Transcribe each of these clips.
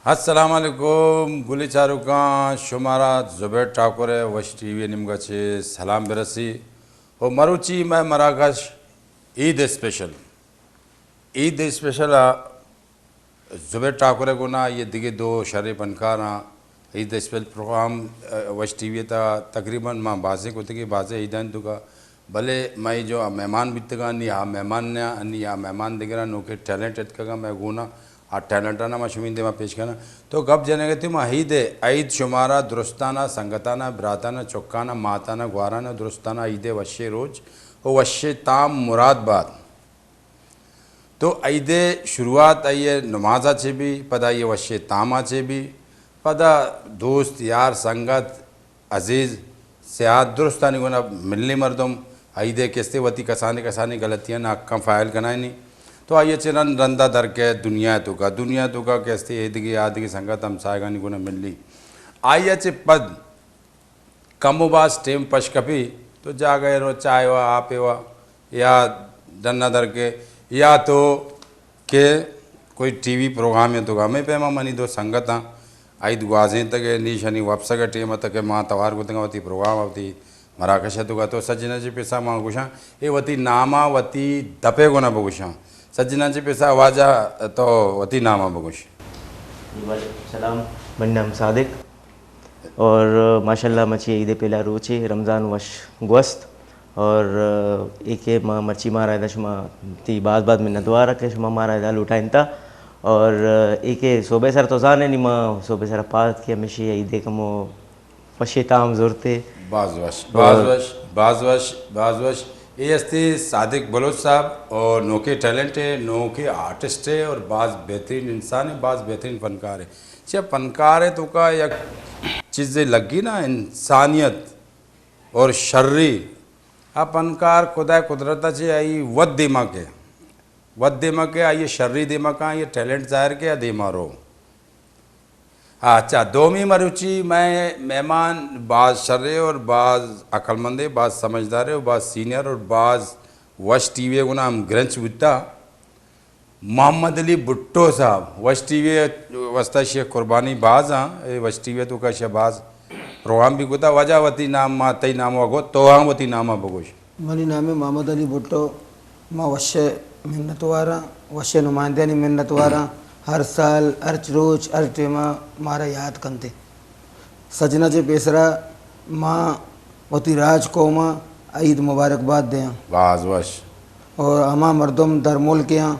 السلام علیکم گلی چاروکاں، شمارا زبیر ٹاکر ءِ وش ٹی وی ءِ نیمگا چہ سلام برسی۔ و مروچی مئے مراگش عید اسپیشل، عید اسپیشل ءَ زبیر ٹاکر ءِ گونا یہ دگہ دو شریں پنکاراں عید اسپیشل پروگرام، ءَ، وش ٹی وی ءِ تہا تقریباً ما بازیں کتگی، بازیں عیدانی توکا بلے مئے جو مہمان بیتگاں، نی آ مہمان نہ، نی آ مہمان دگراں، نوکیں ٹیلنٹ اتکگاں مئے گونا، آ ٹیلنٹانا ما شمئے دیما پیش کناں۔ تو گپ جنگ ءَ اتیں ما عید ءِ، عید شمارا درستانا، سنگتانا، براتانا، چکانا، ماتانا، گوارانا، درستانا عید ءِ وشیں روچ و وشیں تام مراد بات۔ تو عید ءِ شروعات آئی ءِ نمازا چہ بی، پدا آئی ءِ وشیں تاما چہ بی، پدا دوست، یار، سنگت، عزیز، سیاد درستانی گونا ملی مردم عید ءِ کستے وتی کسانیں کسانیں غلطیاں حقاں فائل کنائینی۔ تو آئی ءَ چہ رند رندا در کئے دنیا ءِ توکا، دنیا ءِ توکا کستے ایدگہ آدگہ سنگت ہمسایگانی گونا ملی۔ آئی ءَ چہ پد کم و باز ٹیم پش کپی تو جاگہے رو چائے وا، آپے وا یا ڈنا در کئے یا تو کہ کوئی ٹی وی پروگرامے توکا۔ ہمے پیما منی دو سنگتاں عید گوازینتگ ءُ نی اشانی وپسگ ءِ ٹیم اتک کہ ما توار کتگاں وتی پروگرام ءَ وتی مراگش ءِ توکا۔ تو سجناں چہ پیسا ما گوشاں اے وتی ناما وتی دپے گونا بگوشاں۔ سجناں چہ پیسا واجہ تو وتی ناما بگوش۔ جی وعلیکم السلام، منی نام صادق۔ اور ماشاءاللہ مرچی عید ءِ پہلا روچے، رمضان وش گوست۔ اور اے کہ ما مرچی مارا ادا شما تی باز باز منتوار کہ شما مارا ادا لوٹائینتا۔ اور اے کہ صوبے سر تو زانے نی ما صوبے سر پاد کہ ہمیشہ عید ءِ کمو وشے تام زورتے۔ باز وش، اور باز وش، باز وش، باز وش۔ اے ہستے صادق بلوچ صاحب اور نوکے ٹیلنٹ ہے، نوکے آرٹسٹ ہے اور باز بہترین انسان ہے، باز بہترین فنکار ہے۔ چہ پنکار ءِ توکا یک چیزے لگی نا، انسانیت اور شری۔ آ پنکار خدائے قدرت ءَ چہ آئی وت دیما کہ، وت دیما کہ آئی شری دیما کاں، آئی ٹیلنٹ ظاہر کہ آ دیما رو۔ اچھا، دومی مروچی مئے مہمان باز شرے اور باز عقل مندے، باز سمجھدارے اور باز سینئر اور باز وش ٹی وی گنا ہم گرنچ بوتا۔ محمد علی بھٹو صاحب، وش ٹی وی واسطہ شیخ قربانی باز ہاں، اے وش ٹی وی توکا شہ باز پروگرام بھی کتا۔ واجہ وتی نام ما تئی نام وا گو، تو ہاں وتی نام بگوش۔ منی نام محمد علی بھٹو، ما وش منتواراں، وش نمائندیانی منتواراں، ہر سال، ہر روچ، ہر ٹیما مارا یاد کنتے۔ سجنا چہ پیسرا ما وتی راج قوم ء عید مبارک بات دیاں۔ باز وش۔ اور ہما مردم در ملک یاں،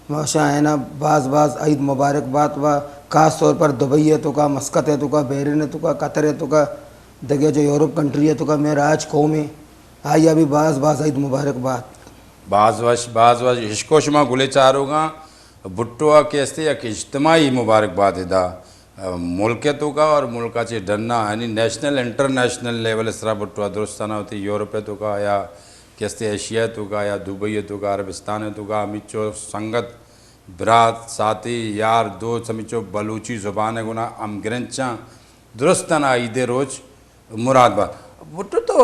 ما شاں اینا باز باز عید مبارک بات با، خاص طور پر دبئی ء توکا، مسقط ء توکا، بحرین ء توکا، قطر ء توکا، دگہ جو یورپ کنٹری ء توکا مئے راج قوم ء، آئی ء بھی باز باز عید مبارک بات۔ باز وش، باز وش۔ اشکو شما گلے چاروگاں، بھٹو ء کہ استے یک اجتماعی مبارک بات ادا۔ ملک ء توکا اور ملک ء چہ ڈنا، یعنی نیشنل انٹرنیشنل لیول ء سرا بھٹو ء درستانا وتی یورپ ء توکا یا کستے ایشیا ء توکا یا دبئی ء توکا، عربستان ء توکا، ہمیچو سنگت، برات، ساتھی، یار، دوست، ہمیچو بلوچی زبان ء گنا ہمگرنچاں درستانا عید ء روچ مراد بات۔ بھٹو تو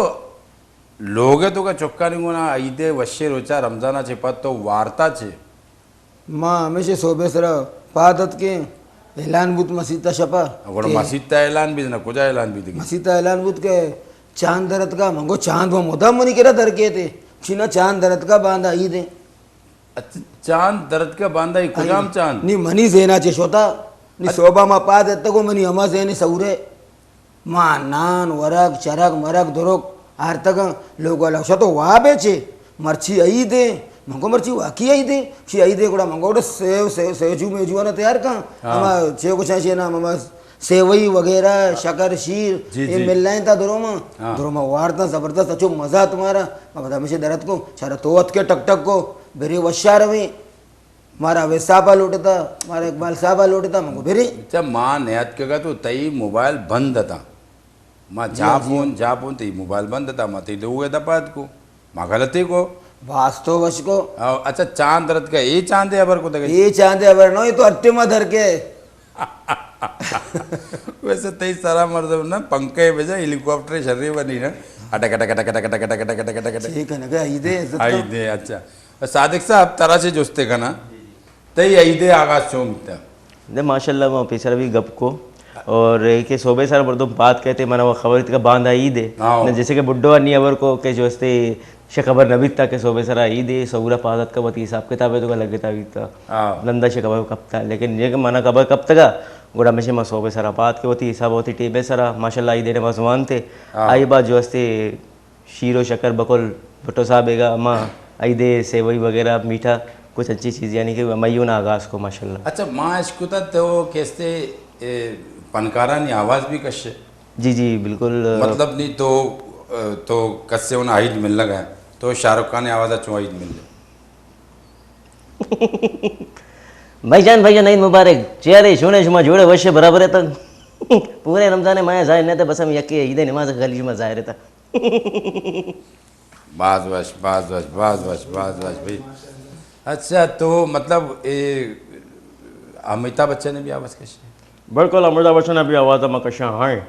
لوگ ء توکا چکانی گنا عید ء وشیں روچا رمضان ء چہ پد تو وارتا چے؟ ما ہمیشہ صوبے سرا پاد اتکیں، اعلان بوت مسیت ء شپا گڑا کہ مسیت ء اعلان بیت نہ، کجا اعلان بیت کہ؟ مسیت ء اعلان بوت کہ چاند درتکا، من گو چاند و مدام منی کرا در کیتے، چینا چاند درتکا باندا عید ہیں۔ اچھا، چاند درتکا باندا، یہ کجام آئی چاند؟ نی منی زینا چے شوتا، نی اچ- صوبہ ما پاد اتگو منی ہما زین سورے۔ ما نان، ورگ، چرگ، مرگ، درک آرتگاں۔ لوگ والا گوشت، تو واب ئے چے؟ مرچی عید ایں۔ من گو، مرچی واقعی عید ایں؟ چی عید ایں؟ گڑا من گو، گڑا سیو، سیو، سیوجو میجو آنا تیار کن۔ ہاں۔ ہما چے گوشاں چے نام، ہما سیوئی وغیرہ، شکر، شیر، جی، اے جی۔ ملائیں تا دروما۔ ہاں۔ دروما وارتا زبردست، اچو مزہ تمہارا۔ ما پدا ہمیشہ درت کو، چارا تو ات کے ٹک ٹک کو، برے وشا رویں۔ مارا اویس صاحب ء لوٹتا، مارا اقبال صاحب ء لوٹتا، من گو برے۔ اچھا، ما نیاتکگا تو تئی موبائل بند اتا۔ ما جا جی، جی۔ فون، جا فون، تئی موبائل بند اتا، ما تئی لوگ ء دپا اتکو۔ ما غلطی کو۔ باز تو وش کو۔ او، اچھا، چاند رت کا، اے چاندے ہبر کو تک؟ اے چاندے ہبر نو، اے تو اٹے ما دھر کے۔ ویسے تئی سرا مردم نا پنکھے بجا ہیلی کاپٹر شری بنی نا۔ اٹک، اٹک، اٹک۔ ٹھیک ہے نا، کہ عید ہے، عزت کا۔ عید ہے، اچھا۔ صادق صاحب، ترا چے جستے کنا؟ تئی عید آغاز چون بیتا؟ دے ماشاءاللہ، ما پیسر بھی گپ کو اور کہ صوبے سر مردم بات کہتے، منا وہ خبر تک باندھا عید ہے۔ ہاں۔ نہ جیسے کہ بڈو انی خبر کو کہ جو استے شے خبر نہ بیتا کہ صوبے سرا عید ہے، سورا پازت کا وتی حساب کتاب ہے تو کا لگتا بیتا۔ ہاں۔ نندا شے خبر کپتا، لیکن یہ کہ منا خبر کپتگا، گڑا مشے ما صوبے سرا بات کہ وتی حساب وتی ٹیبے سرا، ماشاءاللہ عید ہے نماز وانتے۔ ہاں۔ آئی بعد جو استے شیر و شکر بکل بھٹو صاحب ایگا، ما عید سیوئی وغیرہ میٹھا کچھ اچھی چیز یعنی کہ میوں آغاز کو ماشاءاللہ۔ اچھا، ما اشکتا تو کیستے، اے، پنکارانی آواز بھی کشے؟ جی، جی، بالکل۔ مطلب نہیں تو، اے، تو کسے ہونا عید مل لگا ہے، تو شاہ رخ خان آواز چوں عید مل لے؟ بھائی جان، بھائی جان، عید مبارک۔ چیئرے، شونے، شما جوڑے، وشے، برابر ہے تن؟ پورے رمضان ماہ ظاہر نہیں تھے، بس ہم یکی عید نماز خالی شما ظاہر تھا۔ باز وش، باز وش، باز وش، باز وش بھائی۔ اچھا، تو مطلب، اے، امیتابھ بچن نے بھی آواز کشے؟ بالکل، امیتابھ بچن نے بھی آواز ہم کشا ہیں۔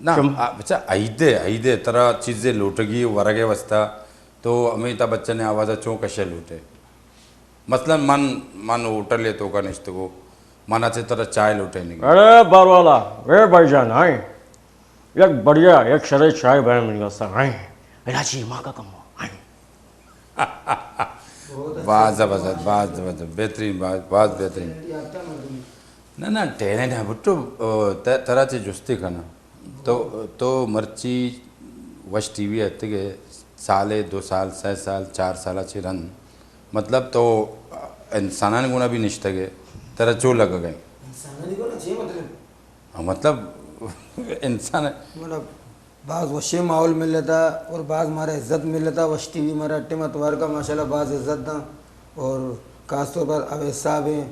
نہ، شم- آ، بچا، عید ہے، عید ہے، ترا چیزیں لوٹگی ورگے واسطہ، تو امیتابھ بچن نے آواز چون کشے لوٹے؟ مثلاً من، من ہوٹل ہے تو کا نشتگو، منا چہ ترا چائے لوٹے نہیں۔ ارے باروالا، اے بھائی جان، ہائیں۔ یک بڑھیا، یک شرے چائے بنا منی واسطہ، ہائیں۔ الائچی ماں کا کم ہو، ہائیں۔ باز زبردست، باز زبردست، بہترین، باز، باز بہترین۔ نہ، نہ، ٹیلنٹ ہے بٹو، او، ت-، ترا چہ جستی کنا۔ تو، تو مرچی وش ٹی وی اتگے، سالے، دو سال، سہ سال، چار سال چہ رند۔ مطلب تو انسانانی گونا بھی نشتگے، ترا چو لگگے؟ انسانانی گونا چے مطلب؟ ہاں، مطلب، انسان مطلب، باز وشیں ماحول ملتا اور باز مارا عزت ملتا۔ وش ٹی وی مارا ٹیم اتوار کا ماشاءاللہ باز عزت داں اور خاص طور پر اویس صاحب ہیں،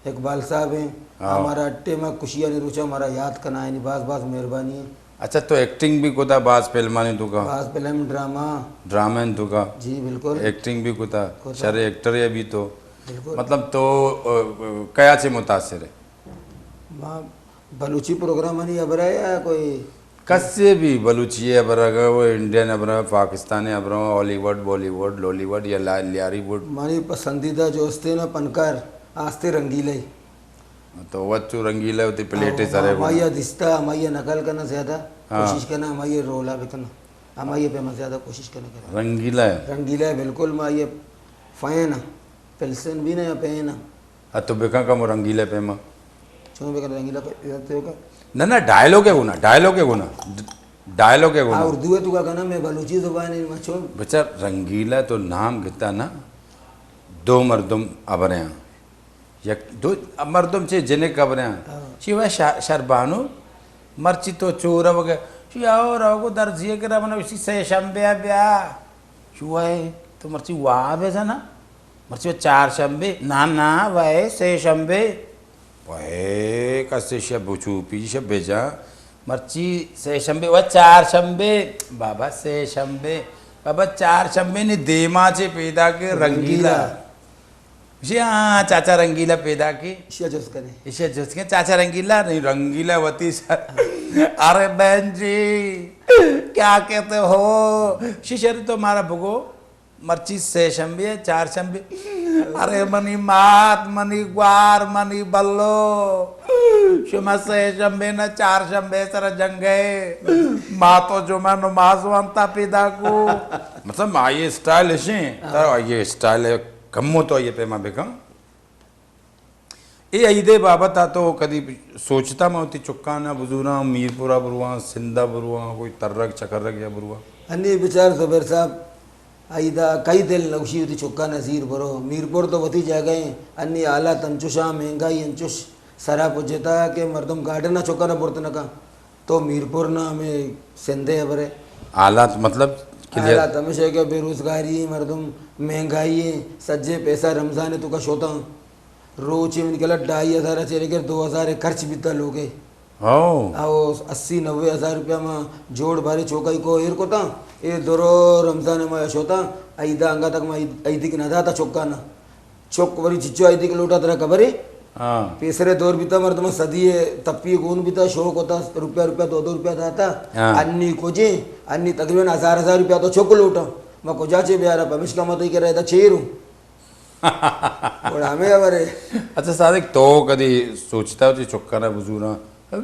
اقبال صاحب ہیں، ہاں۔ ہمارا ٹیم خوشیانی روچا ہمارا یاد کنا، یعنی باز باز مہربانی ہے۔ اچھا، تو ایکٹنگ بھی کوتا باز فلمانی تو کا؟ باز فلم، ڈرامہ۔ ڈرامہ تو کا؟ جی، بالکل۔ ایکٹنگ بھی کوتا؟ کوتا۔ شر ایکٹر ہے بھی تو۔ بالکل۔ مطلب تو، ا، ا، کیا چے متاثر ہے؟ ما بلوچی پروگرامانی ہبرا یا کوئی؟ کسے بھی بلوچی ہبرا، وہ انڈین ہبرا، پاکستانی ہبرا، ہالی ووڈ، بالی ووڈ، لولی ووڈ یا لا-، لیاری ووڈ۔ منی پسندیدہ جو استے نا پنکار، آستے رنگیلے۔ تو وت چو رنگیلے ہوتی پلیٹے ہاں، سرے ہمائی گونا۔ دستا، ہمائی نقل کرنا زیادہ ہاں۔ کوشش کرنا، ہمائی رولا بکنا۔ ہمائی پہ ما زیادہ کوشش کرنا کرنا۔ رنگیلے؟ رنگیلے بالکل، ما یہ فین، پلسن بھی نہ یا پین۔ اتو بکن کمو رنگیلے پیما۔ چون بکن رنگیلے پہ-، تو کا؟ نہ، نہ، ڈائلوگ ہے گونا، ڈائلوگ ہے گونا۔ ڈ-، ڈائلوگ ہے گونا۔ ہاں، اردو ہے تو کا کنا، میں بلوچی زبان ہے، میں چون؟ بچار رنگیلا تو نام گتا نا، دو مردم ابرے ہیں۔ یک، دو مردم چے جنک ابرے ہیں۔ ہاں۔ چی وہ شا-، شربانو، مرچی تو چور وگے۔ چی آؤ رو کو درزیے کرا منا اسی سے شنبے بیا۔ چو ہے، تو مرچی واب ہے نا؟ مرچی چار شنبے؟ نا، نا، وے سے شنبے۔ وے کسے شب چوپی شب جا۔ مرچی سے شنبے، و چار شنبے۔ بابا سے شنبے۔ بابا چار شنبے نے دیما چے پیدا کے رنگیلا۔ رنگیلا۔ جی ہاں، چاچا رنگیلا پیدا کے۔ ایشیا جست کرے۔ ایشیا جست کے، چاچا رنگیلا نہیں، رنگیلا وتی سر۔ ارے بہن جی، کیا کہتے ہو؟ شیشری تو مارا بگو۔ مرچی سے شنبے، چار شنبے۔ ارے منی مات، منی گوار، منی بلو۔ شما سے شنبے نہ چار شنبے سر جنگے۔ ما تو جمعہ نماز وانتا پیدا کو۔ مطلب، ما یہ اسٹائل اشیں، ہاں۔ ترا یہ اسٹائل ہے، کمو تو یہ پیما بکن۔ اے عید ء بابت ء تو کدی سوچتا، من وتی چکاں ء بزوراں، میرپور ء برواں، سندھ ء برواں، کوئی ترگ چکرگ یا برواں؟ انی بچار زبیر صاحب، عید ء کئی دل نہ گوشی وتی چکاں ء زیر برو۔ میرپور تو وتی جاگہ ایں، انی حالات انچوش آں، مہنگائی انچوش سرا پجتا کہ مردم گارڈن ء چکاں ء برت نہ کن۔ تو میرپور نا ہمے سندھ ء ہبر ء۔ حالات مطلب کلیئر؟ حالات ہمیش ء کہ بے روزگاری، مردم مہنگائی ء، سجے پیسہ رمضان ء توکا شوتاں۔ روچے منی کلا ڈھائی ہزار ء چہ لگر دو ہزار ء خرچ بیتا لوگ ء۔ ہو۔ او اسی نوے ہزار روپیہ ما جوڑ بارے چوکائی کو ایر کتاں۔ اے درو رمضان ء ما شوتاں۔ عید ء انگا تک ما عید، عیدی کہ نہ داتا چکانا۔ چک وری چچو آئی دیکھ لوٹا ترا خبر ہے؟ ہاں۔ پیسرے دور بیتا مردم صدی ہے، تپی گون بیتا، شوق ہوتا، روپیہ، روپیہ، دو دو روپیہ داتا۔ ہاں۔ انی کجے، انی تقریباً ہزار، ہزار روپیہ تو چک لوٹا۔ ما کجا چے بیارا، پمشکا ما تو ہی کرا دا چیروں۔ گڑا ہمے ہبرے۔ اچھا صادق، تو کدی سوچتا ہو چی چکانا بزوراں؟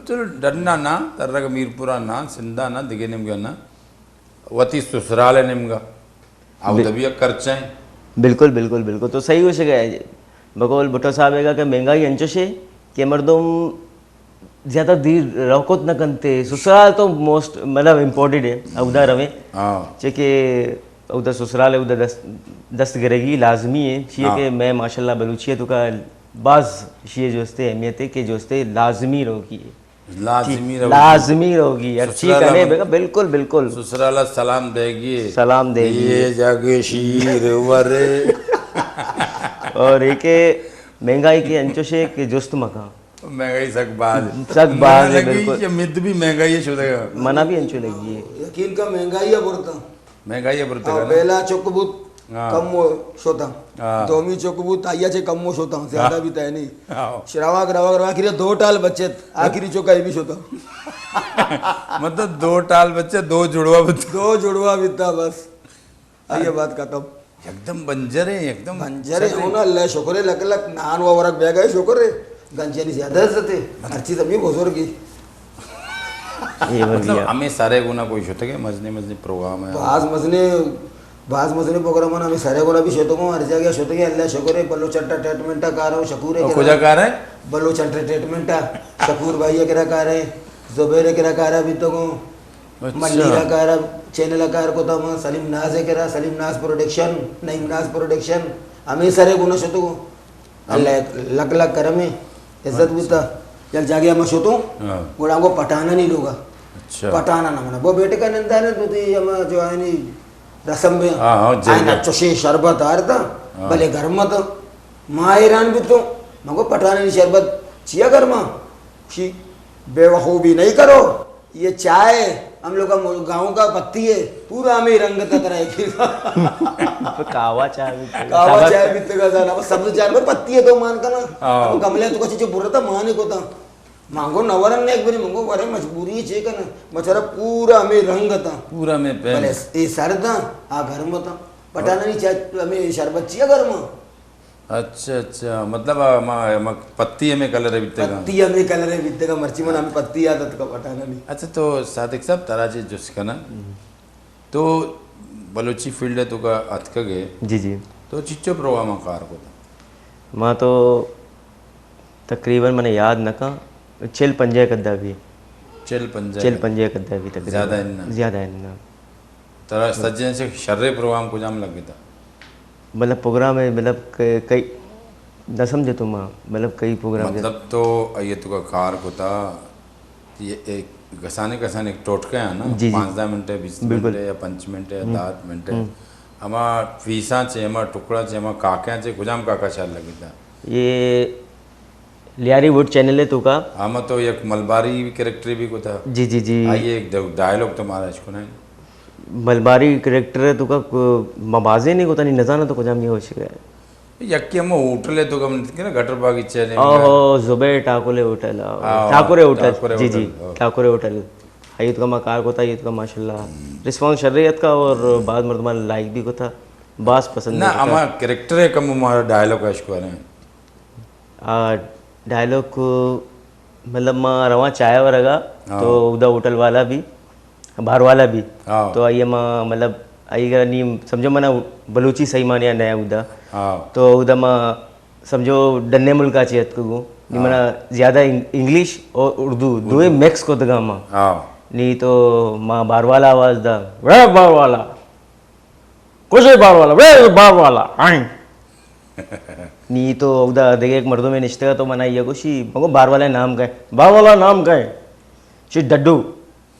چلو، ڈنا نا، ترگ میرپورا نا، سندھا نا، دگہ نیمگا نا، وتی سسرال نیمگا، اودا بی یک خرچہ ہیں۔ بالکل، بالکل، بالکل۔ تو صحیح گوشگئے۔ بقول بھٹو صاحب گا کہ مہنگائی انچوش ہے کہ مردم زیادہ دیر روکت نہ کنتے۔ سسرال تو موسٹ، مطلب، امپورٹنٹ ہے، اودا رویں۔ ہاں۔ چہ کہ اودا سسرال ہے، اودا دست، دست گرگی لازمی ہے۔ چیئے ہاں۔ کہ میں ماشاءاللہ بلوچی ہے تو کا باز شیئے جو استے اہمیت ہے کہ جو استے لازمی روگی ہے۔ لازمی روگی۔ لازمی روگی۔ ہر چی سسرال کنے ہم بگا، بالکل، بالکل۔ سسرال سلام دیگی۔ سلام دیگی۔ یہ جگ شیر ورے۔ اور یہ کہ مہنگائی کے انچوش ہے کہ جست مکان۔ مہنگائی سک باز۔ سک باز ہے، منا لگی بالکل۔ کہ مد بھی مہنگائی شدگا۔ منا بھی انچو لگی ہے۔ یقین کا مہنگائی ہے برتا۔ مہنگائی ہے برتا ہاں، نا؟ بیلا چک بوت ہاں۔ کم و شتا۔ ہاں۔ دومی چک بوت آیا چے کم و شتا، زیادہ ہاں۔ بھی تہ نہیں۔ ہاں۔ شراواک رواک رواک کرے دو ٹال بچت، آخری چک آئی بھی شتا۔ مطلب دو ٹال بچے، دو جڑوا بتا۔ دو جڑوا بیتا بس۔ آئیے بات ختم۔ یکدم بنجر ہے، یکدم بنجر ہے، چلے۔ ہونا اللہ شکر ہے، لک لک نان و ورگ بیگا ہے، شکر ہے۔ گنجانی زیادہ عزت ہے، ہر چیز ہمیں بزرگ ہے۔ یہ مطلب، ہمیں سارے گنا کوئی شتگے، مزنی مزنی پروگرام ہے۔ باز مزنی، باز مزنی پروگرام ہے، ہمیں سارے گنا بھی شتگوں، ہر جگہ شتگے، اللہ شکر ہے، بلوچ انٹرٹینمنٹ کارو، شکور ہے اور کرا۔ کجا کار ہے؟ بلوچ انٹرٹینمنٹ، شکور بھائی کرا کار ہے، زبیر کرا کار ہے، بیتگوں۔ اچھا۔ منی را کارا چینل کار کتا، من سلیم ناز کرا، سلیم ناز پروڈکشن، نعیم ناز پروڈکشن، ہمیں سرے گنا شتگو۔ ہم۔ اللہ لک لک کرم ہے، عزت اچھا۔ بوتا۔ یک جاگے ہم شتوں، ہاں۔ گڑا گو پٹھانا نہیں لوگا۔ اچھا۔ پٹھانا نہ منا۔ وہ بیٹے کا نندا نے تو تی ہم جو ہے نی رسم میں ہاں، ہاں، جی، آئنا جی۔ چوشے شربت آرتا، ہاں۔ بلے گرم تا۔ ما حیران بیتوں، مگو پٹھانا نہیں شربت چیا گرما؟ شی بے وقوفی نہیں کرو۔ یہ چائے ہم لوگ کا مل-، گاؤں کا پتی ہے، پورا ہمیں رنگ تک رہے گی۔ کاوا چائے بھی پیگا۔ کاوا چائے بھی پیگا زیادہ، بس سبز چائے پر پتی ہے تو مان کا نا۔ ہاں۔ ہم گملے تو کچھ جو برتا مانے کو تا۔ مانگو نہ ورن ایک بری مانگو ورے مجبوری چے کنا۔ بچارا پورا ہمیں رنگ تا۔ پورا ہمیں پہن۔ بلے اے سرد آ گرم تا۔ پٹھانا نہیں چائے ہمیں شربت چیا گرما۔ اچھا، اچھا، مطلب، آ، ما، ما پتی ہمیں کلر ہے بیتگا۔ پتی ہمیں کلر ہے بیتگا، مرچی من ہمیں پتی یاد اتکا پٹھانا نہیں۔ اچھا، تو صادق صاحب، ترا چے جست کناں، ہم۔ تو بلوچی فیلڈ ہے تو کا اتکگے؟ جی، جی۔ تو چچو پروگرام کار کو تا؟ ما تو تقریباً منے یاد نہ کن، چل پنجاہ کدا بھی۔ چل پنجاہ چل کدا۔ پنجاہ کدا بھی تقریباً۔ زیادہ اناں۔ زیادہ اناں۔ ترا سجیں سے شرے پروگرام کجام لگتا؟ مطلب پروگرام ہے، مطلب کہ کئی، نہ سمجھے تو ما، مطلب کئی پروگرام مطلب جیسے تو یہ تو کا کار کتا، یہ ایک گسانے گسانے ایک ٹوٹکے ہیں نا، جی، جی۔ پانزدہ منٹ ہے، بیس بالکل۔ منٹ ہے یا پنچ منٹ ہے، ہم۔ دات منٹ ہے۔ ہم۔ ہما پیساں چے، ہما ٹکڑا چے، ہما کاکیاں چے، کجام کاکا شر لگتا؟ یہ لیاری ووڈ چینل ہے تو کا؟ ہاں، ما تو یک ملباری کریکٹر بھی کو تھا۔ جی، جی، جی۔ آئیے ایک ڈ-، ڈائیلاگ تمہارا اشکنا ہے۔ ملباری کریکٹر ہے تو کا کو-، ما بازے نہیں کو تھا، نہیں نزانا تو کجام یہ ہو شکا ہے۔ یکی ہم ہوٹل ہے تو کا من کہ نا گٹر باغیچہ نے۔ اوہو، زبیر ٹاکورے ہوٹل، آ، ہاں، ٹاکورے ہوٹل۔ ٹاکورے جی، ہوٹل، جی، ہاں۔ ٹاکورے ہوٹل۔ آئیے تو کا ما کار کو تھا، یہ تو کا ماشاءاللہ۔ ہم۔ رسپانس شریعت کا اور بعض مردمان لائک بھی کو تھا۔ باز پسند نہ، نہیں کو تھا۔ ہما کریکٹر ہے کم ہمارا ڈائیلاگ اشکنا ہے۔ آ، ڈائیلاگ کو، مطلب، ما رواں چائے ورگا، ہاں۔ تو اودا ہوٹل والا بھی، بار والا بھی۔ ہاں۔ تو آئی ما، مطلب، آئی گرا نی سمجھو منا بلوچی صحیح معنی نہ اودا۔ ہاں۔ تو اودا ما سمجھو ڈنے ملکا چے اتکگوں۔ نی ہاں۔ منا زیادہ انگ-، انگلش اور اردو دوئے اردو۔ مکس کو دگا ما۔ ہاں۔ نی تو ما بار والا آواز دا، "وے بار والا۔" کجے بار والا؟ وے بار والا؟ آئیں۔ نی تو اودا دگہ یک مردمے نشتگا تو منا یہ گوشی، مگو بار والا نام کئے؟ بار والا نام کئے؟ شی ڈڈو۔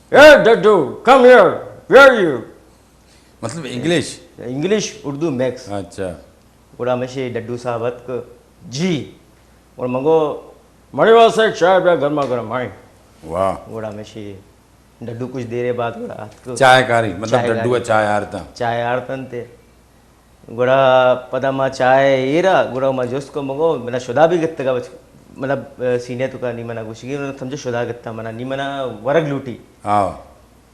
اے ڈڈو، come here, where you? مطلب انگلش؟ انگلش، اردو مکس۔ اچھا۔ گڑا ہمیشی ڈڈو صاحب اتک، جی۔ اور مگو، مڑے واسطے ایک چائے پیا گرما گرم، آئیں۔ واہ۔ گڑا ہمیشی ڈڈو کچھ دیرے بعد گڑا اتک۔ چائے کاری، مطلب چائے ڈڈو کاری۔ چائے آرتا۔ چائے آرتنتے۔ گڑا پدا ما چائے ایرا، گڑا ما جست کو مگو، منا شدا بھی گتگا بچ-، مطلب، سینے تو کا نی منا گوشگی، سمجھو شدا گتا منا، نی منا ورگ لوٹی۔ ہاں۔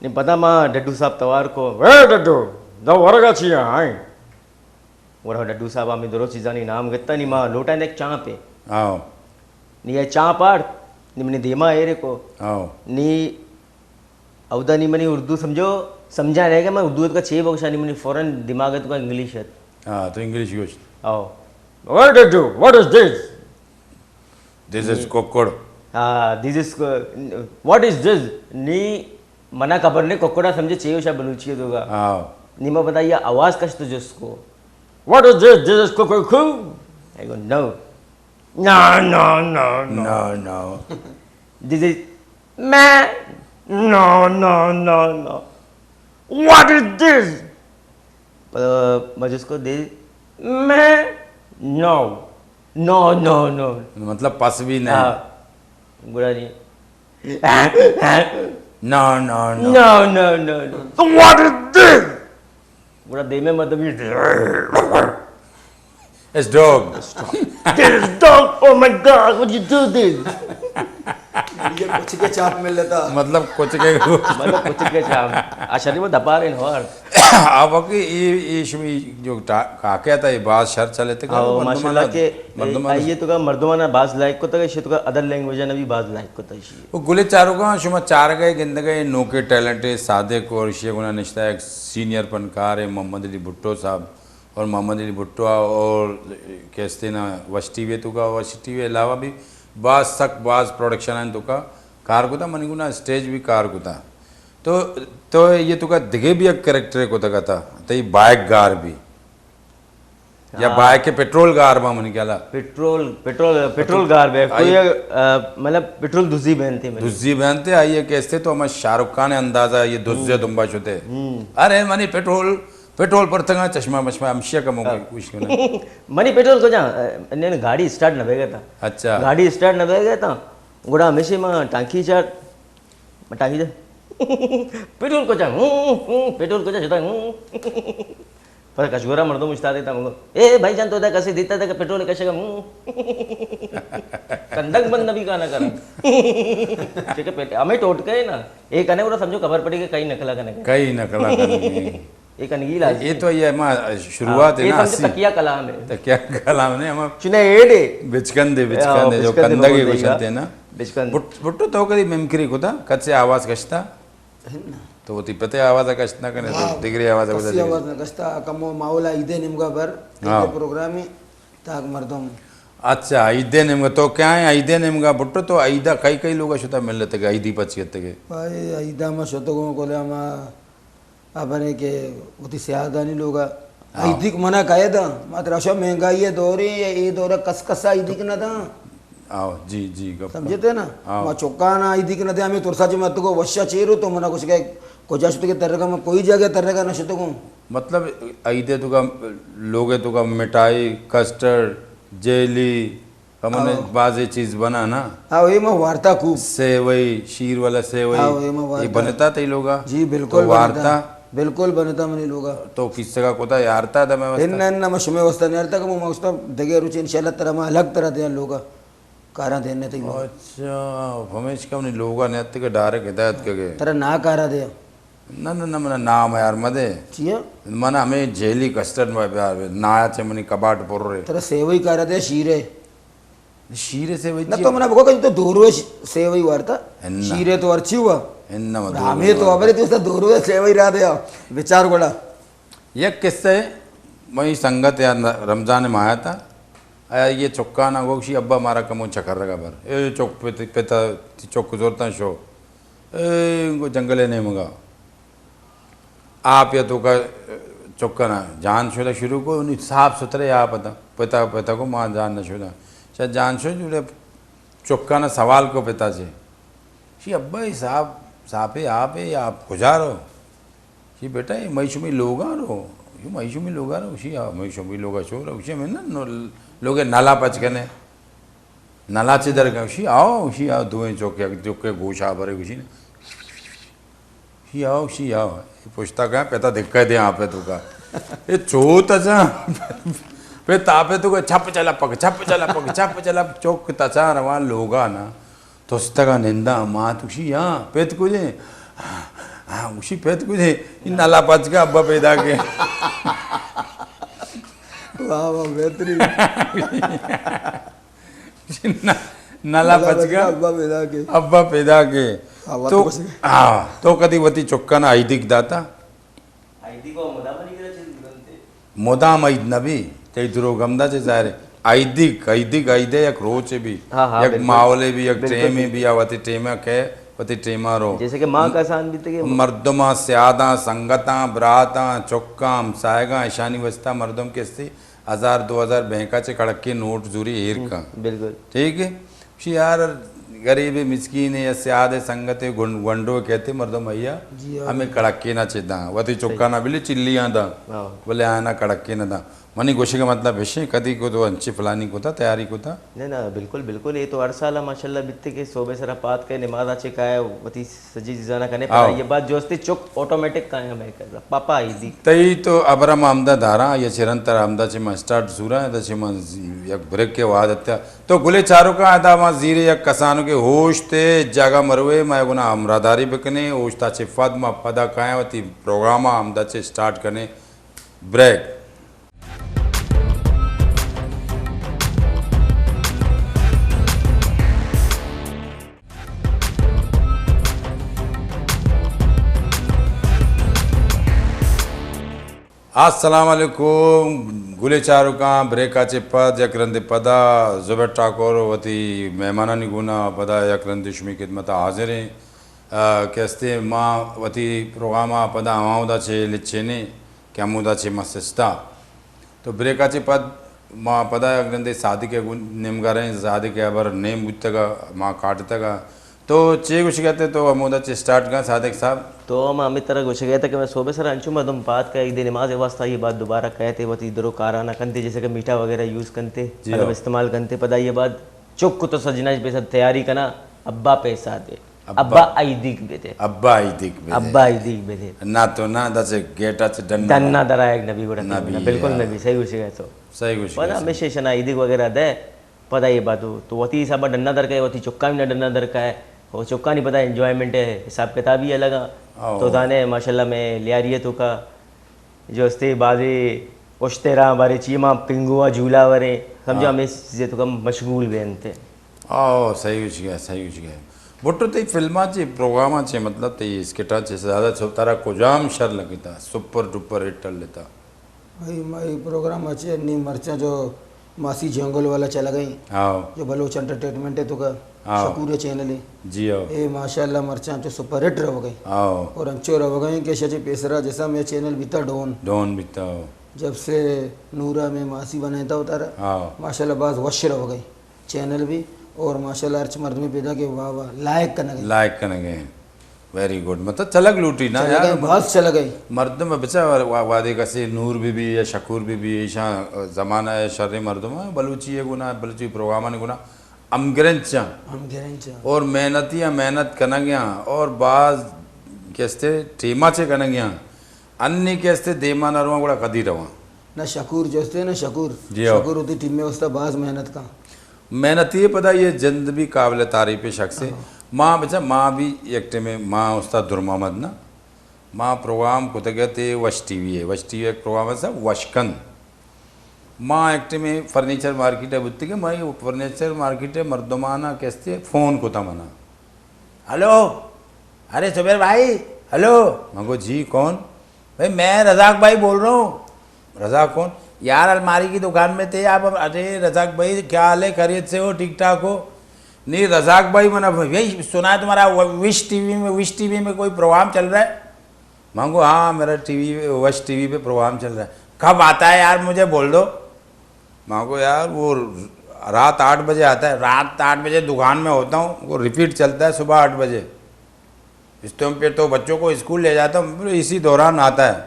نی پدا ما ڈڈو صاحب توار کو، "اے ڈڈو، دا ورگا چیا آئیں؟" گڑا ڈڈو صاحب ہمیں درو چیزانی نام گتا، نی ما لوٹائیں یک چانپے۔ آؤ۔ نی اے چانپ آڑت، نی منی دیما ایرے کو۔ آؤ۔ نی اودا نی منی اردو سمجھو، سمجھا رہ گیا، میں اردو کا چے بگشا، نی منی فوراً دماغ تو کا انگلش ہے۔ ہاں، تو انگلش گوشت۔ آؤ۔ What did you? What is this? This is ککڑ۔ ہاں، this is کو-، what is this? نی منا خبر نہیں، ککڑا سمجھے چے ہوشا بلوچی ہے تو کا۔ ہاں۔ نی ما بتایا آواز کش تو جس کو۔ What is this? This is cuckoo. I go, no. No, no, no, no. No, no. This is me. No, no, no, no. What is this? مجھے اس کو دے، میں، no. No, no, no. مطلب پس بھی نہیں۔ ہاں۔ گڑا نہیں۔ No, no, no. No, no, no, no. So what is this? گڑا دے میں مطلب یہ It's dog. This is dog. Oh my God, what you do this? یہ کچھ کے چاپ مل لیتا۔ مطلب کچھ کے مطلب کچھ کے چاپ۔ اشری وہ دپار ان ہور۔ آ باقی یہ، یہ شمی جو ٹا-، کاکیا تھا، یہ باز شر چلے تھے کہ ہاں، ماشاءاللہ کہ مردمان آئیے تو کا مردمان باز لائک کو تھا، یہ تو کا ادر لینگویج نے بھی باز لائک کو تھا۔ وہ گلے چارو کا شما چار گئے گند گئے نوکے ٹیلنٹ ہے، صادق اور شیخ گنا نشتا ہے، ایک سینئر فنکار ہے محمد علی بھٹو صاحب۔ اور محمد علی بھٹو اور کیستے نا وش ٹی وی تو کا، وش ٹی وی علاوہ بھی باز سک باز پروڈکشن ہیں تو کا کار کتا، منی گنا اسٹیج بھی کار کتا۔ تو، تو یہ تو کا دگے بھی ایک کریکٹر کتا کتا، تئی بائک گار بھی۔ یا ہاں۔ بائک کے پٹرول گار با منی خیالا۔ پٹرول، پٹرول، پٹرول گار بے۔ کوئی، آئی آ، مطلب پٹرول دزی بہنتے منی۔ دزی بہنتے، آئیے کیستے تو ہمیں شاہ رخ خان اندازہ یہ دزے ہم۔ دنبا شتے۔ ہم۔ ارے منی پٹرول پٹرول پر تگا چشمہ مشمہ ہمشیا کا موقع ہاں۔ کوشش کرنا۔ منی پٹرول کو جا، نے گاڑی اسٹارٹ نہ بیگا تھا۔ اچھا۔ گاڑی اسٹارٹ نہ بیگا تھا۔ گڑا ہمیشہ ما ٹانکی چاٹ، ما ٹانکی چاٹ۔ پٹرول کو جا، ہوں، ہوں، پٹرول کو جا، شتا، ہوں۔ پر کشگورا مردم اشتا دیتا مگو، اے بھائی جان تو دا کسے دیتا تھا کہ پٹرول کشے گا، ہوں۔ کندگ بند نبی کا نہ کرا۔ ٹھیک ہے، پیٹ، ہمیں ٹوٹ گئے نا۔ اے کنے گڑا سمجھو خبر پڑی کہ کئی نکلا کنے۔ کئی نکلا کنے۔ اے کنگی لازمی۔ اے تو یہ ما شروعات ہے نا، اسی۔ تکیا کلام ہے۔ تکیا کلام نے ہم چنے ایڈے۔ بچکندے، ہاں، بچکندے، جو بچکندے کندگی بولتے گوشنتے نا۔ بچکندے۔ بٹ-، بٹو تو کدی ممکری کتا، کد سے آواز کشتا؟ تو وتی پتے آواز کشت نہ کنے، تو ہاں، دگری آواز کسی آواز نہ کشتا، کمو ماحول عیدے نیمگا بر، ہاں۔ عیدے پروگرامی۔ تاک مردم۔ اچھا، عیدے نیمگا تو کیا ہے؟ عیدے نیمگا بٹو تو عیدا کئی کئی لوگا شتا ملتے گے، عیدی پچ گتے گے؟ بھائی، عیدا ما شتگوں کلے ما ابرے کہ وتی سیادانی لوگا۔ ہاں۔ عیدی کو منا کہے دا، ما ترا شو مہنگائی ہے دوری، اے دورا کس کس عیدی کو نہ دا۔ آؤ، جی، جی، گپ۔ سمجھتے نا؟ آؤ۔ ما چکانا عیدی کو نہ دے، ہمیں ترسا چی مت کو وشا چیرو تو منا کچھ کہ کجا شتگے ترگا، ما کوئی جگہ ترگا نہ شتگوں۔ مطلب، عیدے تو کا، لوگے تو کا مٹھائی، کسٹرڈ، جیلی، کمن آؤ۔ بازی چیز بنا نا۔ آؤ، اے ما وارتا خوب۔ سیوئی، شیر والا سیوئی، آؤ، اے ما وارتا۔ اے بنتا تئی لوگا؟ جی، بالکل تو بنتا۔ وارتا؟ بالکل بنتا منی لوگا۔ تو کس کا کوتا یارتا دا میں واسطہ؟ ان، ان، ما شمے واسطہ نہیں یارتا کہ ما واسطہ دگے روچ انشاءاللہ ترا ما الگ طرح دے لوگا۔ کاراں دینے تئی۔ اچھا، ہمیش کا منی لوگا نیت کہ ڈائریکٹ ہدایت کے گئے۔ ترا نا کارا دے۔ نہ، نہ، نہ، منا نام یار مدے۔ چیا؟ منا ہمیں جیلی کسٹرڈ میں پیار بے۔ نایا چے منی کباٹ پر رے۔ ترا سیوئی کارا دے، شیرے۔ شیرے سیوئی نہ چیا؟ تو منا بگو کہ تو دوروے ش-، سیوئی وارتا۔ ہن نہ۔ شیرے تو ارچی ہوا۔ ہن نہ، ما ہمیں دوروے تو وارتا۔ ابرے تو دوروے سیوئی را دے۔ بچار گڑا۔ یک قصہ ہے، مئی سنگت یا رمضان ماہ تھا، آیا یہ چکانا گوشی، ابا مارا کمو چکر رگا بر۔ اے چک پت-، پتا، چک زورتا شو۔ اے گو جنگل نیمگا۔ آپ یا تو کا چکانا جان شودا شروع کو، نی صاف ستھرے آپ تھا۔ پتا، پتا کو ماں جان نہ شودا۔ چا جان شو جوڑے چکانا سوال کو پتا سے۔ شی ابا یہ صاف، صافے آپ ہے یا آپ کجا رو؟ شی بیٹا، یہ مئی شمی لوگا رو؟ یہ مئی شمی لوگا رو؟ شی ہاں، مئی شمی لوگا شو رو۔ شی میں نا نو-، لوگے نالا پچ کنے۔ نالا چے در گا؟ شی آؤ، شی آؤ، دوئیں چوکے، چوکے گوشا برے گوشی نا۔ شی آؤ، شی آؤ۔ یہ پشتا گیا، پتا دکھا دے آپ تو کا۔ یہ چوت اچھا۔ پہ تاپے تو کا چھپ چلا پک، چھپ چلا پک، چھپ چلا چوک تچا روان لوگا نا۔ تستگا نندا، مات گوشی، ہاں، پت کجے؟ ہاں، گوشی، پت کجے؟ ان نالا پچ کا ابا پیدا کے۔ واہ واہ، بہترین۔ نہ، نلا نلا پچ گا۔ پچ گا، ابا پیدا کے۔ ابا پیدا کے۔ ہاں، وقت تو، بس گئے۔ ہاں، تو کدی وتی چکانا ایدیگ داتا؟ ایدیگ و مدام منی کرا چیز بنتے۔ مدام عید نہ بی، تئی دروگ ہمدا چہ ظاہر ہے۔ ایدیگ، ایدیگ، عید ہے یک روچے بی، ہاں، ہاں، یک بالکل۔ ماحولے بی، یک بالکل، ٹیمے بالکل۔ بی، یا وتی ٹیمے کہ وتی ٹیما رو۔ جیسے کہ ماں کا آسان بیتے کہ مردماں، سیاداں، سنگتاں، براتاں، چکاں، ہمسائگاں، اشانی واسطہ مردم کستی ہزار دو ہزار بینکا چہ کڑکے نوٹ زوری ایر ہم، کن۔ بالکل۔ ٹھیک ہے؟ شی یار، غریب مسکین یا سیاد سنگت گن-، گنڈو کہتے مردم ایا، جی ہاں۔ ہمیں کڑکے نہ چہ داں، وتی صحیح۔ چکانا بلے چلیاں داں، ہاں۔ بلے آنا کڑکے نہ داں۔ منی گوشے کا مطلب ہشے، کدی کو تو انچے پلانی کوتا، تیاری کوتا؟ نہ، نہ، بالکل، بالکل۔ یہ تو ہر سال ماشاءاللہ بیتے کہ صوبے سرا پات کے نماز آ چکا ہے، وتی سجی چیزانا کنے، آؤ۔ پدا یہ بات جو استی چک آٹومیٹک کائیں ہمیں کر رہا۔ پاپا ایدیگ۔ تئی تو ابرم آمدہ داراں، یہ چرن تر آمدہ چہ من اسٹارٹ زوراں، ادا چہ من یک بریک کے وعدہ تھا۔ تو گلے چاروکاں، ادا ما زیر یک کسانو کے ہوش تے جاگہ مروے، ما گنا ہمراہداری بکنے، ہوش تا چہ فد ما پدا کائیں وتی پروگرام آمدہ چہ اسٹارٹ کنے۔ بریک۔ السلام علیکم۔ گلے چاروکاں، بریکا چہ پد یک رندے پدا زبیر ٹاکر وتی مہمانانی گونا پدا یک رندے شمی خدمت حاضر ہیں۔ آ، کہ استے ما وتی پروگراما پدا ہماودا چہ لچینے کہ ہمودا چہ ما سستا۔ تو بریکا چہ پد ما پدا یک رندے صادق ء گوں نیمگا رہیں، صادق ء ہبر نیم بوتگا، ما کاٹتگا۔ تو چے گوشگا تے تو ہمودا چہ سٹارٹ کن صادق صاحب؟ تو ما ہمے ترا گوشگا تے کہ میں صوبے سرا انچو مردم پات کہ عید نماز واسطہ یہ بات دوبارہ کئیت، وتی درو کارانا کنتے، جیسے کہ میٹھا وغیرہ یوز کنتے، جی مطلب ہو۔ استعمال کنتے، پدا یہ بات چک تو سجنا پیسہ تیاری کنا، ابا پیسہ دے۔ ابا۔ ابا ایدیگ بدے۔ ابا ایدیگ بدے۔ ابا ایدیگ بدے۔ نہ تو نہ، داسے گیٹا چہ ڈن نہ۔ ڈنا درائگ نبی گڑا نبی، بالکل ہاں۔ نبی، صحیح گوشگا تو۔ صحیح گوشگا پدا تو۔ ہمیشہ شنا ایدیگ وغیرہ دے، پدا یہ باتو، تو وتی حسابا ڈنا درکائے، وتی چکانی نہ ڈنا درکائے، او چکانی پدا انجوائمنٹ ہے، حساب کتابی الگا۔ او۔ تو دانے ماشاءاللہ میں لیاری ہے تو کا، جو استے بازی اشترا بارے چی ما پنگوا جھولا ورے، سمجھو ہاں۔ ہمیں چیزیں تو کم مشغول بینتے۔ آو، صحیح گوشگا، صحیح گوشگا۔ بھٹو تئی فلماں چے، پروگراماں چے، مطلب تئی اسکٹاں چے، زیادہ چو ترا کجام شر لگتا، سپر ڈپر ہٹ لتا؟ بھائی، مئی پروگرام اچھے نی مرچاں جو ماسی جنگل والا چلا گئی۔ آو۔ جو بلوچ انٹرٹینمنٹ ہے تو کا آو۔ شکور چینل ہے۔ جی آو۔ اے ماشاءاللہ مرچاں چو سپر ہٹ رو گئی۔ آو۔ اور انچو رو گئی کہ شجی پیسرا جیسا میں چینل بیتا ڈون۔ ڈون بیتا آو۔ جب سے نورا میں ماسی بنائتا ہوتا رہا۔ آو۔ ماشاءاللہ باز وش رو گئی۔ چینل بھی اور ماشاءاللہ ہرچ مردمی پیدا کہ واہ واہ لائک کنگے۔ لائک کنگے۔ Very good. مطلب چلگ لوٹی نا چلگ یار، ہے، بہت چلگ ہے۔ مردم بچا وا-، وادے کسے نور بی بی یا شکور بی بی، ایشاں زمانہ ہے شر مردم ہے، بلوچی ہے گنا، بلوچی پروگرامانی گنا ہم گرنچاں۔ ہم گرنچاں۔ اور محنتی ہیں، محنت کنگیاں اور باز کستے ٹیما چے کنگیاں۔ انی کستے دیما نہ رواں گڑا کدی رواں۔ نہ شکور جستے نہ شکور۔ جی ہو۔ شکور ہوتی ٹیم میں واسطہ باز محنت کا۔ محنتی ہے پدا یہ جند بھی قابل تعریف شخص ہے۔ ہاں۔ ماں بچا، ماں بھی یک ٹیم میں، ماں استاد در محمد نا، ماں پروگرام کتگے تے وش ٹی وی ہے، وش ٹی وی ایک پروگرام ہے سا وشکند۔ ماں یک ٹیم میں فرنیچر مارکیٹ ہے بوتی کہ ماں فرنیچر مارکیٹ ہے مردمانا کستے فون کتا منا۔ ہلو، ارے زبیر بھائی، ہلو۔ میں کو جی کون؟ بھائی میں رزاق بھائی بول رہا ہوں۔ رزاق کون؟ یار الماری کی دکان میں تھے آپ۔ ارے رزاق بھائی کیا حال ہے، خیریت سے ہو، ٹھیک ٹھاک ہو؟ نہیں رزاق بھائی، میں نے یہی سنا ہے تمہارا وش ٹی وی میں، وش ٹی وی میں کوئی پروگرام چل رہا ہے۔ مانگو ہاں، میرا ٹی وی، وش ٹی وی پہ پروگرام چل رہا ہے۔ کب آتا ہے یار، مجھے بول دو۔ مانگو یار، وہ رات آٹھ بجے آتا ہے۔ رات آٹھ بجے دکان میں ہوتا ہوں، وہ ریپیٹ چلتا ہے صبح آٹھ بجے۔ اس ٹائم پہ تو بچوں کو اسکول لے جاتا ہوں، اسی دوران آتا ہے۔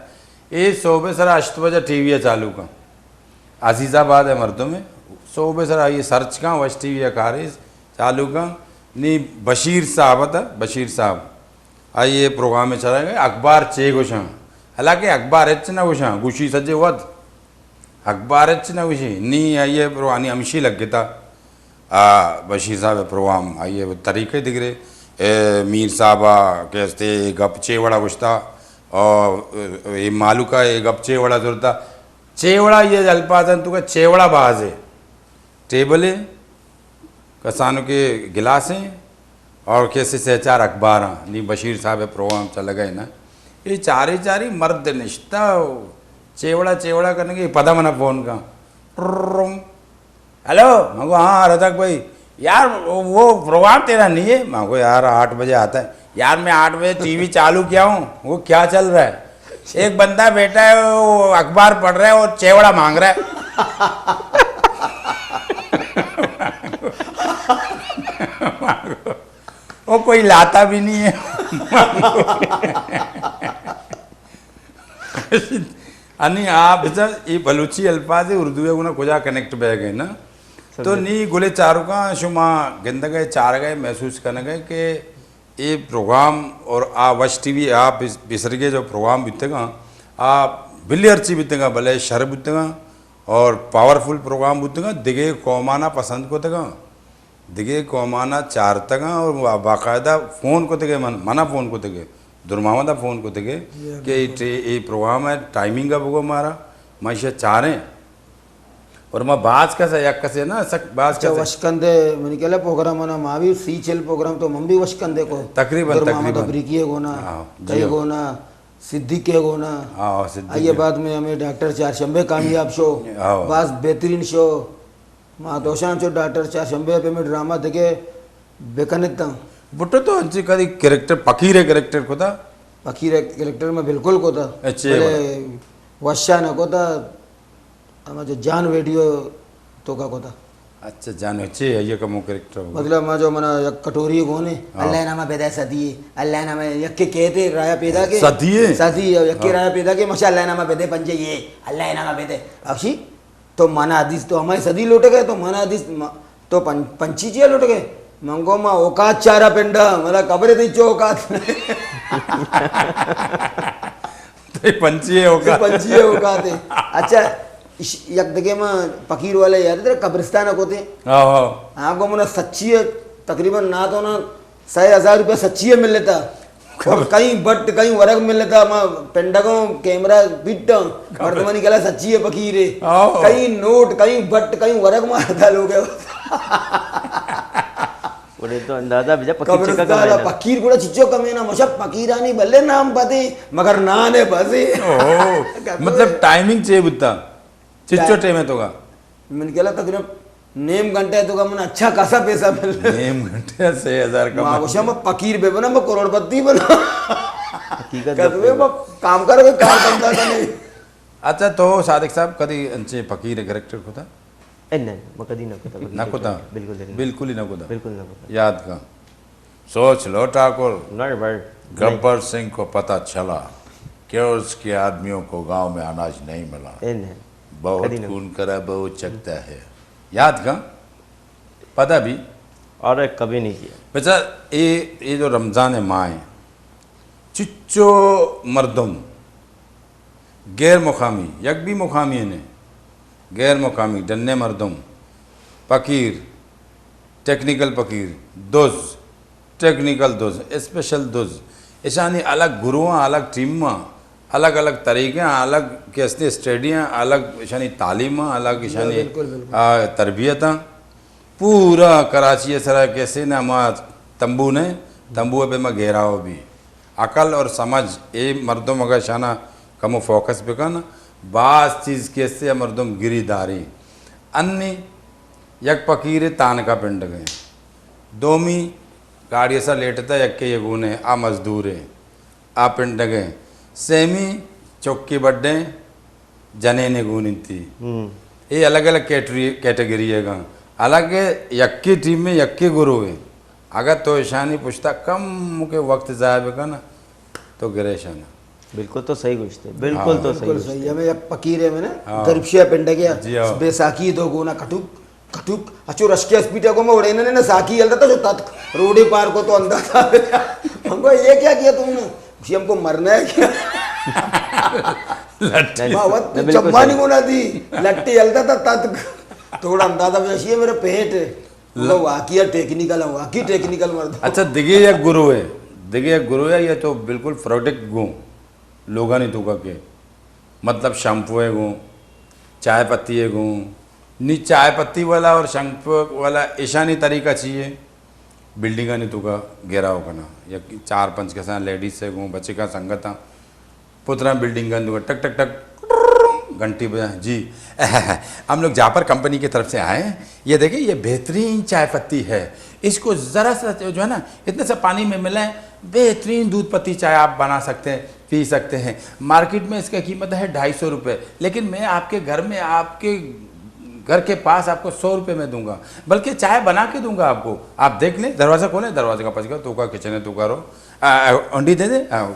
یہ صبح سر آٹھ بجے ٹی وی ہے چالو کا، عزیز آباد ہے مردم ہے۔ صبح سر آئیے سرچ کا، وش ٹی وی ہے کاری چالو کا۔ نی بشیر صاحب تھا، بشیر صاحب آئیے پروگرام میں چلا گئے، اخبار چے گوشاں، حالانکہ اخبار اچ نہ گوشاں، گوشی سجے وت۔ اخبار اچ نہ گوشی، نی آئیے پروگرام نی ہمشی لگتا۔ آ، بشیر صاحب پروگرام آئیے طریقے دگرے، اے، میر صاحب آ کہ استے گپ چے وڑا گوشتا، اور اے مالوکا اے گپ چے وڑا زرتا۔ چیوڑا، یہ الفاظ ہیں تو کہ چیوڑا باز ہے۔ ٹیبل ہے، کسانوں کے گلاس ہیں اور کیسے سے چار اخبار ہیں۔ نی بشیر صاحب پروگرام چل گئے نا، یہ چاری چاری مرد نشتا ہو، چیوڑا چیوڑا کرنے کے پدا منا فون کا۔ ٹررم۔ ہیلو، میں کو، ہاں رزاق بھائی، یار وہ پروگرام تیرا نہیں ہے؟ میں کو، یار آٹھ بجے آتا ہے۔ یار میں آٹھ بجے ٹی وی چالو کیا ہوں، وہ کیا چل رہا ہے؟ ایک بندہ بیٹھا ہے، وہ اخبار پڑھ رہا ہے اور چیوڑا مانگ رہا ہے۔ وہ کوئی لاتا بھی نہیں ہے۔ انی آ بچار، یہ بلوچی الفاظ اردو ہے، انہاں کجا کنیکٹ بہ گئے نا۔ تو نی گلے چاروکاں، شما گندگئے، چارگئے، محسوس کنگئے کہ اے پروگرام اور آ وش ٹی وی آ بس-، بسرگے جو پروگرام بیتگاں، آ بلی ہرچی بیتگاں، بلے شر بیتگاں اور پاورفل پروگرام بیتگاں، دگہ قومانا پسند کتگاں، دگہ قومانا چارتگاں اور با-، باقاعدہ فون کتگے من، منا فون کتگے، در محمد فون کتگے کہ اے ٹے-، اے پروگرام ہے، ٹائمنگ بگو مارا، ما ایشا چاریں۔ اور ما باز کس یک کسے نا، سک باز اچھا، کسے۔ وشکندے، منی کلا پروگرام نا، ما بھی سی چل پروگرام تو من بھی وشکندے کو۔ تقریباً، در محمد تقریباً۔ ابریکی ہے گونا، ہاں، جی کئی ہاں۔ گونا، صدیق ہے گونا۔ ہاں، صدیق آئیے ہے۔ بعد میں ہمیں ڈاکٹر چار شنبے کامیاب شو، ہاں۔ باز بہترین شو۔ ما دوشان چو ڈاکٹر چار شنبے پہ میں ڈرامہ دگے بکنتاں۔ بٹو تو انچی کدی کریکٹر، پکیر کریکٹر کتا؟ پکیر کریکٹر میں بالکل کتا۔ اچھے بلے وڑا۔ وشا نہ کتا۔ ہما جو جان ویڈیو تو کا کتا۔ اچھا، جان اچھے، یہ کمو کریکٹر ہوگا۔ مطلب، ما جو منا یک کٹوری گونے، ہاں۔ اللہ نامہ بدے سدیے، اللہ نامہ یکے کہتے رایا پیدا کے۔ سدیے؟ سدی، یکے ہاں۔ رایا پیدا کے، ماشاء اللہ نامہ بدے پنجے یہ، اللہ نامہ بدے۔ اکشی، تو منا حدیث تو ہمیں سدی لوٹ گئے، تو منا حدیث ما-، تو پن-، پنچی چیا لوٹ گئے؟ من کو ما اوقات چارا پنڈا، مطلب قبر دی چو اوقات۔ تو پنچی ہے اوقات۔ پنچی ہے اوقات ہے۔ اچھا، اش-، یک دگے ما پکیر والے یاد ہے تیرا قبرستان کو تے؟ ہاں، ہاں۔ ہاں، کو منا سچی ہے، تقریباً نہ تو نا سئے ہزار روپیہ سچی ہے مل لیتا۔ اور کہیں بٹ، کہیں ورگ مل لیتا، ما پنڈگوں کیمرہ بیٹا، مردمانی گلا سچی ہے پکیر ہے۔ آؤ۔ کہیں نوٹ، کہیں بٹ، کہیں ورگ مارتا لوگ ہے۔ وڑے تو اندازہ بجا پکیر چکا قبرستان کمینا۔ پکیر گڑا چچو کمینا، مشا پکیرانی بلے نام پتے، مگر نانے بسے۔ اوہ، مطلب ٹائمنگ چے بوتا؟ چچو ٹائم۔ ٹائم ہے تو کا؟ من کلا تقریباً نیم گھنٹہ تو کا من اچھا خاصا پیسہ مل رہا ہے۔ نیم گھنٹہ سئے ہزار کا ما مل۔ گوشا ما پکیر بے بنا، ما کروڑ پتی بنا۔ حقیقت قسم ہے، ما کام کر کے کار بنتا تھا نہیں۔ اچھا، تو صادق صاحب کدی انچے پکیر کریکٹر کتا؟ اے نہیں، ما کدی نہ کتا، کدی نہ کتا؟ بالکل نہیں۔ بالکل ہی نہ کتا۔ بالکل نہ کتا۔ یاد کا؟ سوچ لو ٹھاکر، نہیں بھائی، گبر سنگھ کو پتہ چلا کہ اس کے آدمیوں کو گاؤں میں اناج نہیں ملا۔ اے نہیں۔ بہت کدی نہ۔ خون خرابہ ہو سکتا ہے۔ یاد کا؟ پتہ بھی؟ ارے کبھی نہیں کیا۔ بچار، اے، اے جو رمضان ماہ ہے، چچو مردم غیر مقامی، یک بھی مقامی نے، غیر مقامی، ڈنے مردم، پکیر، ٹیکنیکل پکیر، دز، ٹیکنیکل دز، اسپیشل دز، اشانی الگ گروہ، الگ ٹیم، الگ الگ طریقے، الگ کیسے اسٹڈی، الگ اشانی تعلیم، الگ اشانی، بالکل، بالکل۔ آ، تربیت۔ پورا کراچی ء سرا کیسے نا ما تمبو نے، تمبو ء پہ ما گھیراؤ بھی۔ عقل اور سمجھ، اے مردم اگاں شانا کمو فوکس بکن، باز چیز کیسے مردم گری داری۔ انی یک پکیر تانکا پنڈگیں۔ دومی گاڑی سا لیٹتا یکے یہ گونے آ مزدور ہے۔ آ پنڈگیں۔ سیمی چکی بڈیں جنینے گون انتی۔ ہم۔ اے الگ الگ کیٹری-، کیٹیگری ہے گا۔ حالانکہ یکی ٹیم میں یکی گروہ ہے۔ اگر تو اشانی پشتا کم کے وقت ضائع بکن تو گرے شانا۔ بالکل تو صحیح گوشتے۔ بالکل ہاں۔ تو صحیح بالکل گوشتے۔ صحیح۔ ہمیں یک پکیر ہے میں نے ہاں۔ گرپشیا پنڈگیا۔ جی ہاں۔ بیساکھی دو گونا کٹوک کٹوک، اچو رشکے اسپیڈ کو میں اڑے نے، نے ساکی ہلتا تھا جو تتک روڈے پار کو تو اندر تھا۔ ہم کو یہ کیا کیا تم نے؟ جی ہم کو مرنا ہے کیا؟ لٹی۔ ما وقت نہیں، بالکل چمانی صحیح۔ کو نہ دی، لٹی ہلتا تھا تتک۔ تھوڑا اندازہ میں یہ میرا پیٹ ہے۔ مطلب واقعی ٹیکنیکل ہے، واقعی ٹیکنیکل مرد۔ اچھا، دگے یک گروہ ہے، دگے یک گروہ ہے، یہ تو بالکل پروڈکٹ گوں لوگانی تو کا کے، مطلب شیمپو ہے گوں، چائے پتی ءَ گوں، نی چائے پتی والا اور شنگ والا ایشانی طریقہ چی اے؟ بلڈنگانی توکا گھیراؤ کنا، یک چار پنچ کسان لیڈیز ءَ گوں، بچکاں سنگتاں، پتراں بلڈنگانی توکا ٹک ٹک ٹک گھنٹی بجائیں، جی، ہم لوگ جاپر کمپنی کی طرف سے آئے ہیں، یہ دیکھیں، یہ بہترین چائے پتی ہے، اس کو ذرا سا جو ہے نا، اتنے سا پانی میں ملائیں، بہترین دودھ پتی چائے آپ بنا سکتے ہیں، پی سکتے ہیں۔ مارکیٹ میں اس کی قیمت ہے ڈھائی سو روپے، لیکن میں آپ کے گھر میں، آپ کے گھر کے پاس آپ کو سو روپے میں دوں گا، بلکہ چائے بنا کے دوں گا آپ کو۔ آپ دیکھ لیں، دروازہ کھولیں، دروازے کا پچ گیا، تو کا کچن ہے، تو کا رو، آ، آ، انڈی دے دے، آ،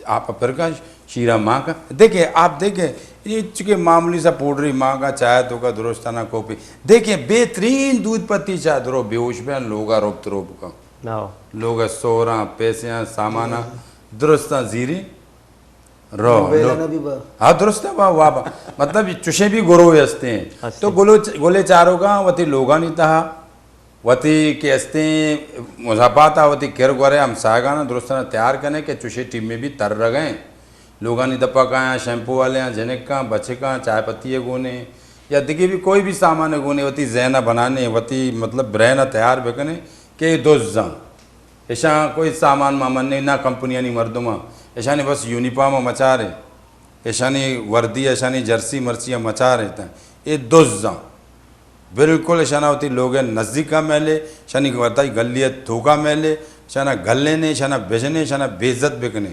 آپ پر کا شیرہ ماں کا۔ دیکھیں، آپ دیکھیں، یہ چونکہ معمولی سا پاؤڈری ماں کا چائے تو کا درستانہ کاپی۔ دیکھیں، بہترین دودھ پتی چائے درو، بے ہوش بین لوگا روپ تروپ کا۔ لوگ سوراں، پیسیاں، ساماناں، درستاں زیری۔ رو، بے لو۔ لنا بھی با۔ ہاں، درست ہے، واہ، واہ، واہ۔ مطلب، چوشیں بھی گروہ ہستے ہیں۔ ہستے۔ تو گلو-، گلے چاروکاں وتی لوگانی تہا، وتی کہ ہستیں مضافات آ وتی کر گورے ہمسایگانا درستانا تیار کنے کہ چوشیں ٹیم میں بھی تر رگیں۔ لوگانی دپا کایاں، شیمپو والے آں، جنکاں، بچکاں، چائے پتی گونے، یا دگہ بھی کوئی بھی سامان گونے، وتی ذہن بنانے، وتی مطلب برین تیار بکنے کہ دزاں۔ اشاں کوئی سامان مامان نہیں، نہ کمپنیانی مردماں۔ اشانی بس یونیفارم ء مچار ء، اشانی وردی، اشانی جرسی مرسی ء مچار ء تاں۔ اے دزاں۔ بالکل اشانا وتی لوگ ء نزدیک ء میلے، اشانی وتائی گلی ء توکا میلے، اشانا گلینے، اشانا بجنے، اشانا بے عزت بکنے۔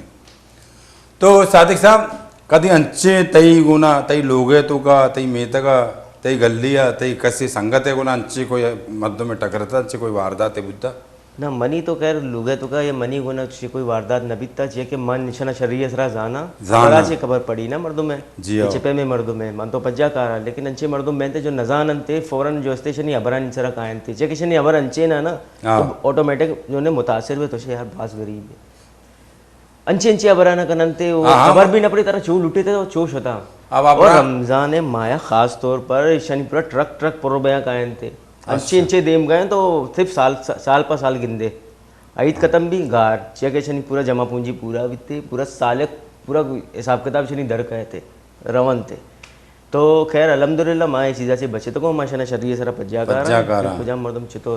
تو صادق صاحب، کدی انچیں تئی گونا، تئی لوگ ء توکا، تئی میتگ ء، تئی گلی ء، تئی کسی سنگت ء گونا انچیں کوئی مردم ٹکرتا، انچیں کوئی واردات بوتا؟ نہ، منی تو خیر لوگ ء توکا یا منی گونا چی کوئی واردات نہ بیتا، چیا کہ من نشانہ شری ء سرا زاناں، زاناں۔ خبرا چی خبر پڑی نا مردم ء، جی کہ ہو۔ چپے میں مردم ء، من تو پجا کاراں، لیکن انچیں مردم بنتے جو نزاننتے، فوراً جو استے شنی ہبرانی سرا کاینتے، چیا کہ شنی ہبر انچیں نا نا، ہاں۔ تو آٹومیٹک جو نے متاثر ہوئے تو شے یار باز غریب ہے۔ انچیں انچیں ہبراں نہ کننتے، او ہاں، ہاں۔ خبر بھی نہ پڑی ترا چو لٹے تے، چو شتا۔ اب آپ اور نا رمضان مایا خاص طور پر ایشانی پورا ٹرک ٹرک پر بیاں کائنتے۔ انچیں اچھا۔ انچیں دیم گئے تو صرف سال، سال پہ سال گندے۔ عید ختم بھی گار، چیا کہ ایشانی پورا جمع پونجی پورا بیتے، پورا سالک، پورا حساب کتاب ایشانی در کئے تے، رون تے۔ تو خیر الحمدللہ ما اے چیزا سے بچت کو، ما شنا شری سرا پجا کارا، پجا کارا۔ کجام مردم چتو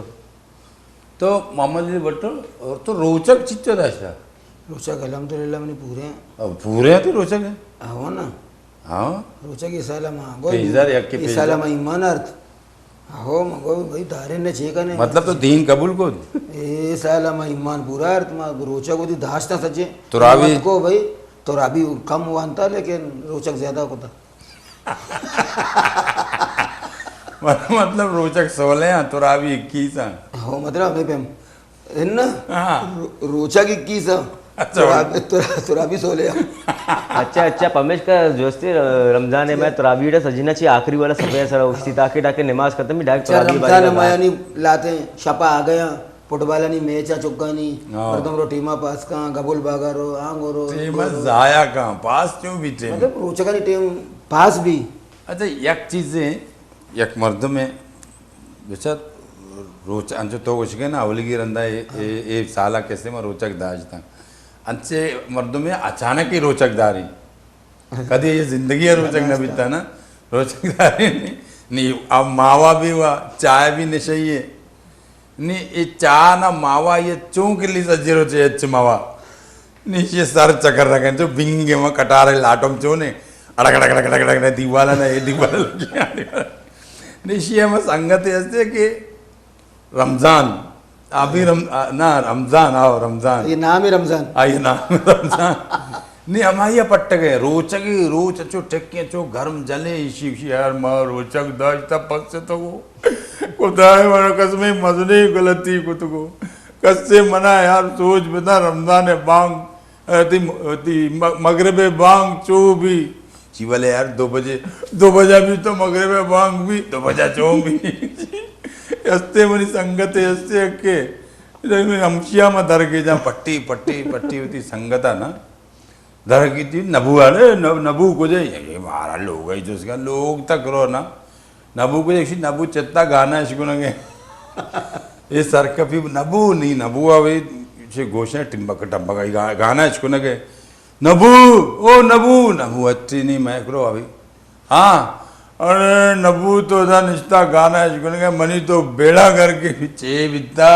تو محمد علی بھٹو، اور تو روچگ چچو داشتا؟ روچگ الحمدللہ منی پورے ہیں۔ او، پورے ہیں تو روچگ ہے؟ ہاں نا۔ ہاں۔ روچگ یہ سال ما گو، پیش دار یک کے یہ پیش سال دار۔ ما ایمان آرت۔ ہو، ما گو بھائی دارے نے چے کنے۔ مطلب تو دین قبول کو؟ اے سال ما ایمان پورا آرت، ما روچگ وتی داشتا سچے۔ تراوی؟ مت کو بھائی، تراوی کم وانتا لیکن روچگ زیادہ کوتا۔ مطلب روچگ سولہ آں، تراوی اکیس آں۔ ہو، مطلب ہمیں پیم۔ ہے نا؟ ہاں۔ رو-، روچگ اکیس آں۔ اچھا۔ ترا-، ترا-، تراوی سولہ آں۔ اچھا، اچھا، پمیشکا جوستی ر-، رمضان میں تراوی ڈا سجنا چی آخری والا صفحہ سر اوشتی تاکہ، تاکہ نماز ختم بھی ڈائریکٹ اچھا، تراوی رمضان بارے میں یعنی لاتے ہیں، شپا آ گیا۔ فٹبالانی میچ ء چکانی، ہاں۔ مردم رو ٹیما پاس کاں، گبول باگا رو، آنگو رو، ٹیم انگو رو۔ ضائع کاں، پاس چوں بھی ٹیم۔ مطلب روچگانی ٹیم پاس بھی۔ اچھا، یک چیزیں، یک مردمے بچار روچ، انچو تو گوشگے نا، اولیگی رندا اے، اے، اے سالا کسے ما روچگ داشتاں۔ انچے مردمے اچانک ہی روچگ داری۔ کدی یہ زندگی ء روچگ نہ بیتا نا، روچگ داری نی، نی اب ماوا بھی وا، چائے بھی نشئی ہے۔ نی اے چا نا ماوا یہ چون کلی سجے روچے اچ ماوا۔ نی یہ سر چکر رکھیں، چو بنگے ما کٹارے لاٹم چونے، اڑک اڑک اڑک اڑک اڑک دیوالا نا، یہ دیوالا لگیا۔ نی یہ ما سنگت ہستے کہ رمضان۔ آ بھی رم-، آ، نا، رمضان، آؤ، رمضان۔ یہ نام ہے رمضان۔ آ، یہ نام ہے رمضان۔ نی، ہمائی پٹگے، روچگی، روچ اچو ٹکیں، اچو گرم جلے، ایشی، ایشی، یار، ما روچگ داشتا پس تو گو۔ خدای مارا قسم مزنی غلطی کو تو گو۔ کسے منا یار سوچ بتا رمضان بانگ اے، تئی، تئی م-، مغرب بانگ چو بھی؟ چی بلے یار، دو بجے، دو بجہ بھی تو مغرب بانگ بھی، دو بجہ چو بھی۔ ہستے منی سنگت ہستے کہ ہمشیا ما درگیجاں پٹی، پٹی، پٹی وتی سنگتا نا۔ درگیتی نبو آنے، نب-، نبو کجے؟ یہ مارا لوگ ہے جس کا لوگ تک رو نا۔ نبو کو ایشی نبو چتا گانا اش کنگے۔ اے سرکپی نبو نی نبو آوی چے گوشے ٹمبک ٹمبک گا-، گانا اش کنگے۔ نبو، او نبو، نبو اتی نی میکرو آوی۔ ہاں، ارے نبو تو ادا نشتا گانا اش گنگے، منی تو بیڑا گرگے۔ چے بیتا؟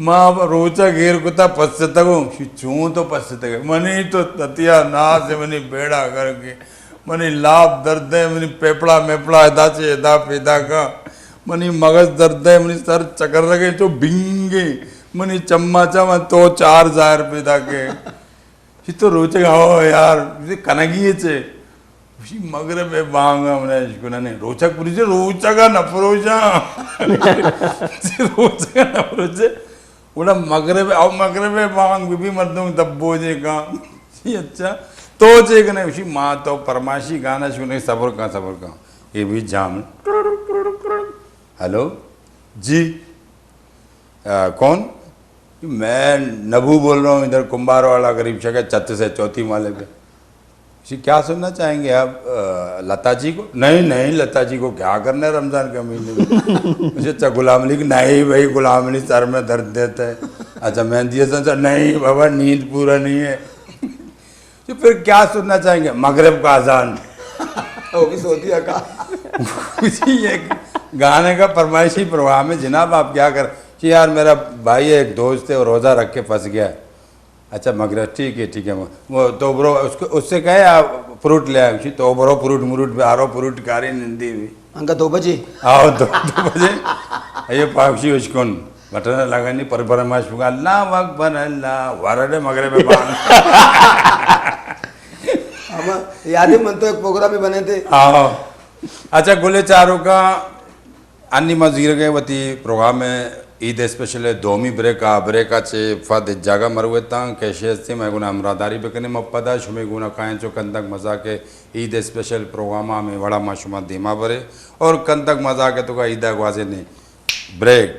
ما روچگ ایر کتا پستگوں۔ چون تو پستگے؟ منی تو تتیا ناس ہے، منی بیڑا گرگے، منی لاپ درد ہے، منی پیپڑا میپڑا ادا چے ادا پیدا کا، منی مغز درد ہے، منی سر چکر لگے چو بنگے، منی چما چما تو چار ظاہر پیدا کے۔ چی تو روچگ ہو یار، کنگی چے؟ گوشی، مغرب ءِ بانگ ءَ من اشکناں۔ روچگ پروشے؟ روچگ ءَ نہ پروشاں۔ روچگ ءَ نہ پروشے؟ گڑا مغرب، او مغرب ءِ بانگ بہ بی، مردم دبوجے کاں۔ جی اچھا، تو چے کنے؟ گوشی، ما تو پرمائشی گانا شنے، صبر کاں، صبر کاں۔ اے بھی جام۔ ہیلو، جی۔ آ، کون؟ میں نبو بول رہا ہوں، ادھر کمبار والا غریب شکر چھت سے چوتھی مالے پہ۔ جی، کیا سننا چاہیں گے آپ؟ آ، لتا جی کو؟ نہیں، نہیں، لتا جی کو کیا کرنا ہے رمضان کے مہینے میں؟ مجھے اچھا غلام علی کو، نہیں بھائی، غلام علی سر میں درد دیتا ہے۔ اچھا، مہندی حسن صاحب، نہیں بابا، نیند پورا نہیں ہے۔ تو پھر کیا سننا چاہیں گے؟ مغرب کا اذان۔ وہ بھی سعودیہ کا۔ جی، یہ گانے کا فرمائشی پروگرام ہے جناب، آپ کیا کر؟ جی یار، میرا بھائی ہے، ایک دوست ہے، وہ روزہ رکھ کے پھنس گیا ہے۔ اچھا، مغرب، ٹھیک ہے، ٹھیک ہے۔ وہ تو برو، اس کو، اس سے کہے آپ فروٹ لے آؤ۔ جی، تو برو فروٹ مروٹ پہ آ رہو، فروٹ کاری نندی بھی۔ انگا دو بجے۔ آؤ، دو، دو بجے۔ یہ پاکشی اشکن۔ بٹن لگانی پر پر ماش بگا، اللہ اکبر، اللہ، ورد مغرب بان۔ ہما یاد ہے، من تو ایک پروگرام بنے تھے۔ آؤ۔ اچھا، گلے چاروکاں، انی ما زیرگے وتی پروگرام عید اسپیشل دومی بریک آ، بریک آ چے فد جاگہ مروتاں، کیشے ہستی میں گنا ہمراہداری بکنے، ما پدا شمی گنا کائیں چو کندک مزاق عید اسپیشل پروگرام آ میں وڑا ما شما دیما برے اور کندک مزاق تو کا عیدہ گوازے نے۔ بریک۔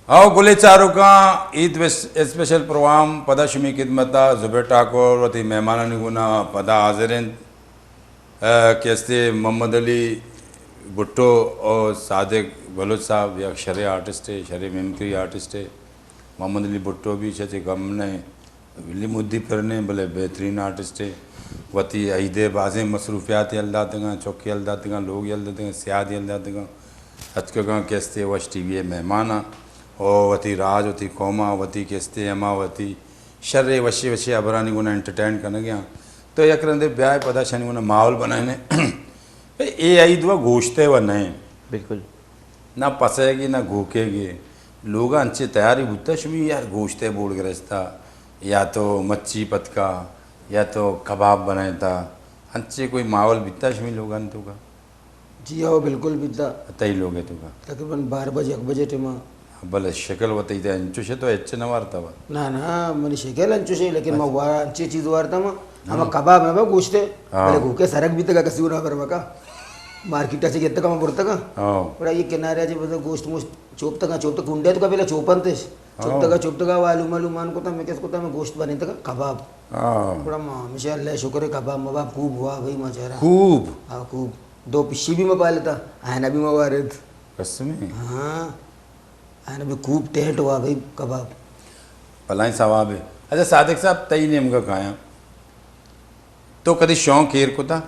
او گلے چاروکاں، عید وس-، اسپیشل پروگرام پدا شمی خدمت ء زبیر ٹھاکر وتی مہمانانی گونا پدا حاضر انت۔ ء، کہ استے محمد علی بھٹو اور صادق بلوچ صاحب یک شرے آرٹسٹ ہے، شرے میمکری آرٹسٹ ہے۔ محمد علی بھٹو بھی چچے کم نہیں، ولی مدی پرنے بلے بہترین آرٹسٹ ہے۔ وتی عیدے بازیں مصروفیات یل داتگاں، چوکی یل داتگاں، لوگ یل داتگاں، سیاد یل داتگاں۔ اتکگاں کہ استے وش ٹی وی مہماناں، او وتی راج، وتی قوما، وتی کہ استے ہما وتی شرے وشے وشے ہبرانی گونا انٹرٹین کنگیاں۔ تو یک رندے بیائے پدا شانی گونا ماحول بنائینے۔ اے عید و گوشتے و نئے۔ بالکل۔ نہ پسے گی نہ گوکے گی۔ لوگا انچے تیاری بوتا شمی یار گوشتے بوڑ گرستا یا تو مچھی پتکا یا تو کباب بنائیتا۔ انچے کوئی ماحول بیتا شمی لوگان تو کا؟ جی ہاں، بالکل بیتا۔ تئی لوگ ہے تو کا؟ تقریباً بارہ بجے، یک بجے ٹیما۔ بلے شکل و تئی تے انچوش تو اچ نہ وارتا وا۔ نہ، نہ، منی شکل انچوش ہے، لیکن ما وار-، انچے چیز وارتا ما۔ ہما کباب میں با گوشتے، ہاں۔ بلے گوکے سرک بیتگا کسی نہ پر مکا۔ مارکیٹ سے گتگا ما برتگا۔ ہاں۔ بڑا یہ کنارے جے بس گوشت موشت چوپتگا، چوپتگا کنڈے تو کا پہلا چوپنتش۔ ہاں۔ چوپتگا، چوپتگا والو مالو مان کوتا، میں کس کوتا میں گوشت بنیتگا کباب۔ ہاں۔ بڑا ما، ہمیشہ اللہ شکر ہے کباب مباب خوب ہوا بھائی ما چارا۔ خوب؟ ہاں، خوب۔ دو پشی بھی ما پالتا، آئنا بھی ما وارد۔ قسم ہے؟ ہاں۔ آئنا بھی خوب ٹیٹ ہوا بھائی کباب۔ بلائیں ثواب ہے۔ اچھا صادق صاحب، تئی نیمگا کایاں۔ تو کدی شوق ایر کتا؟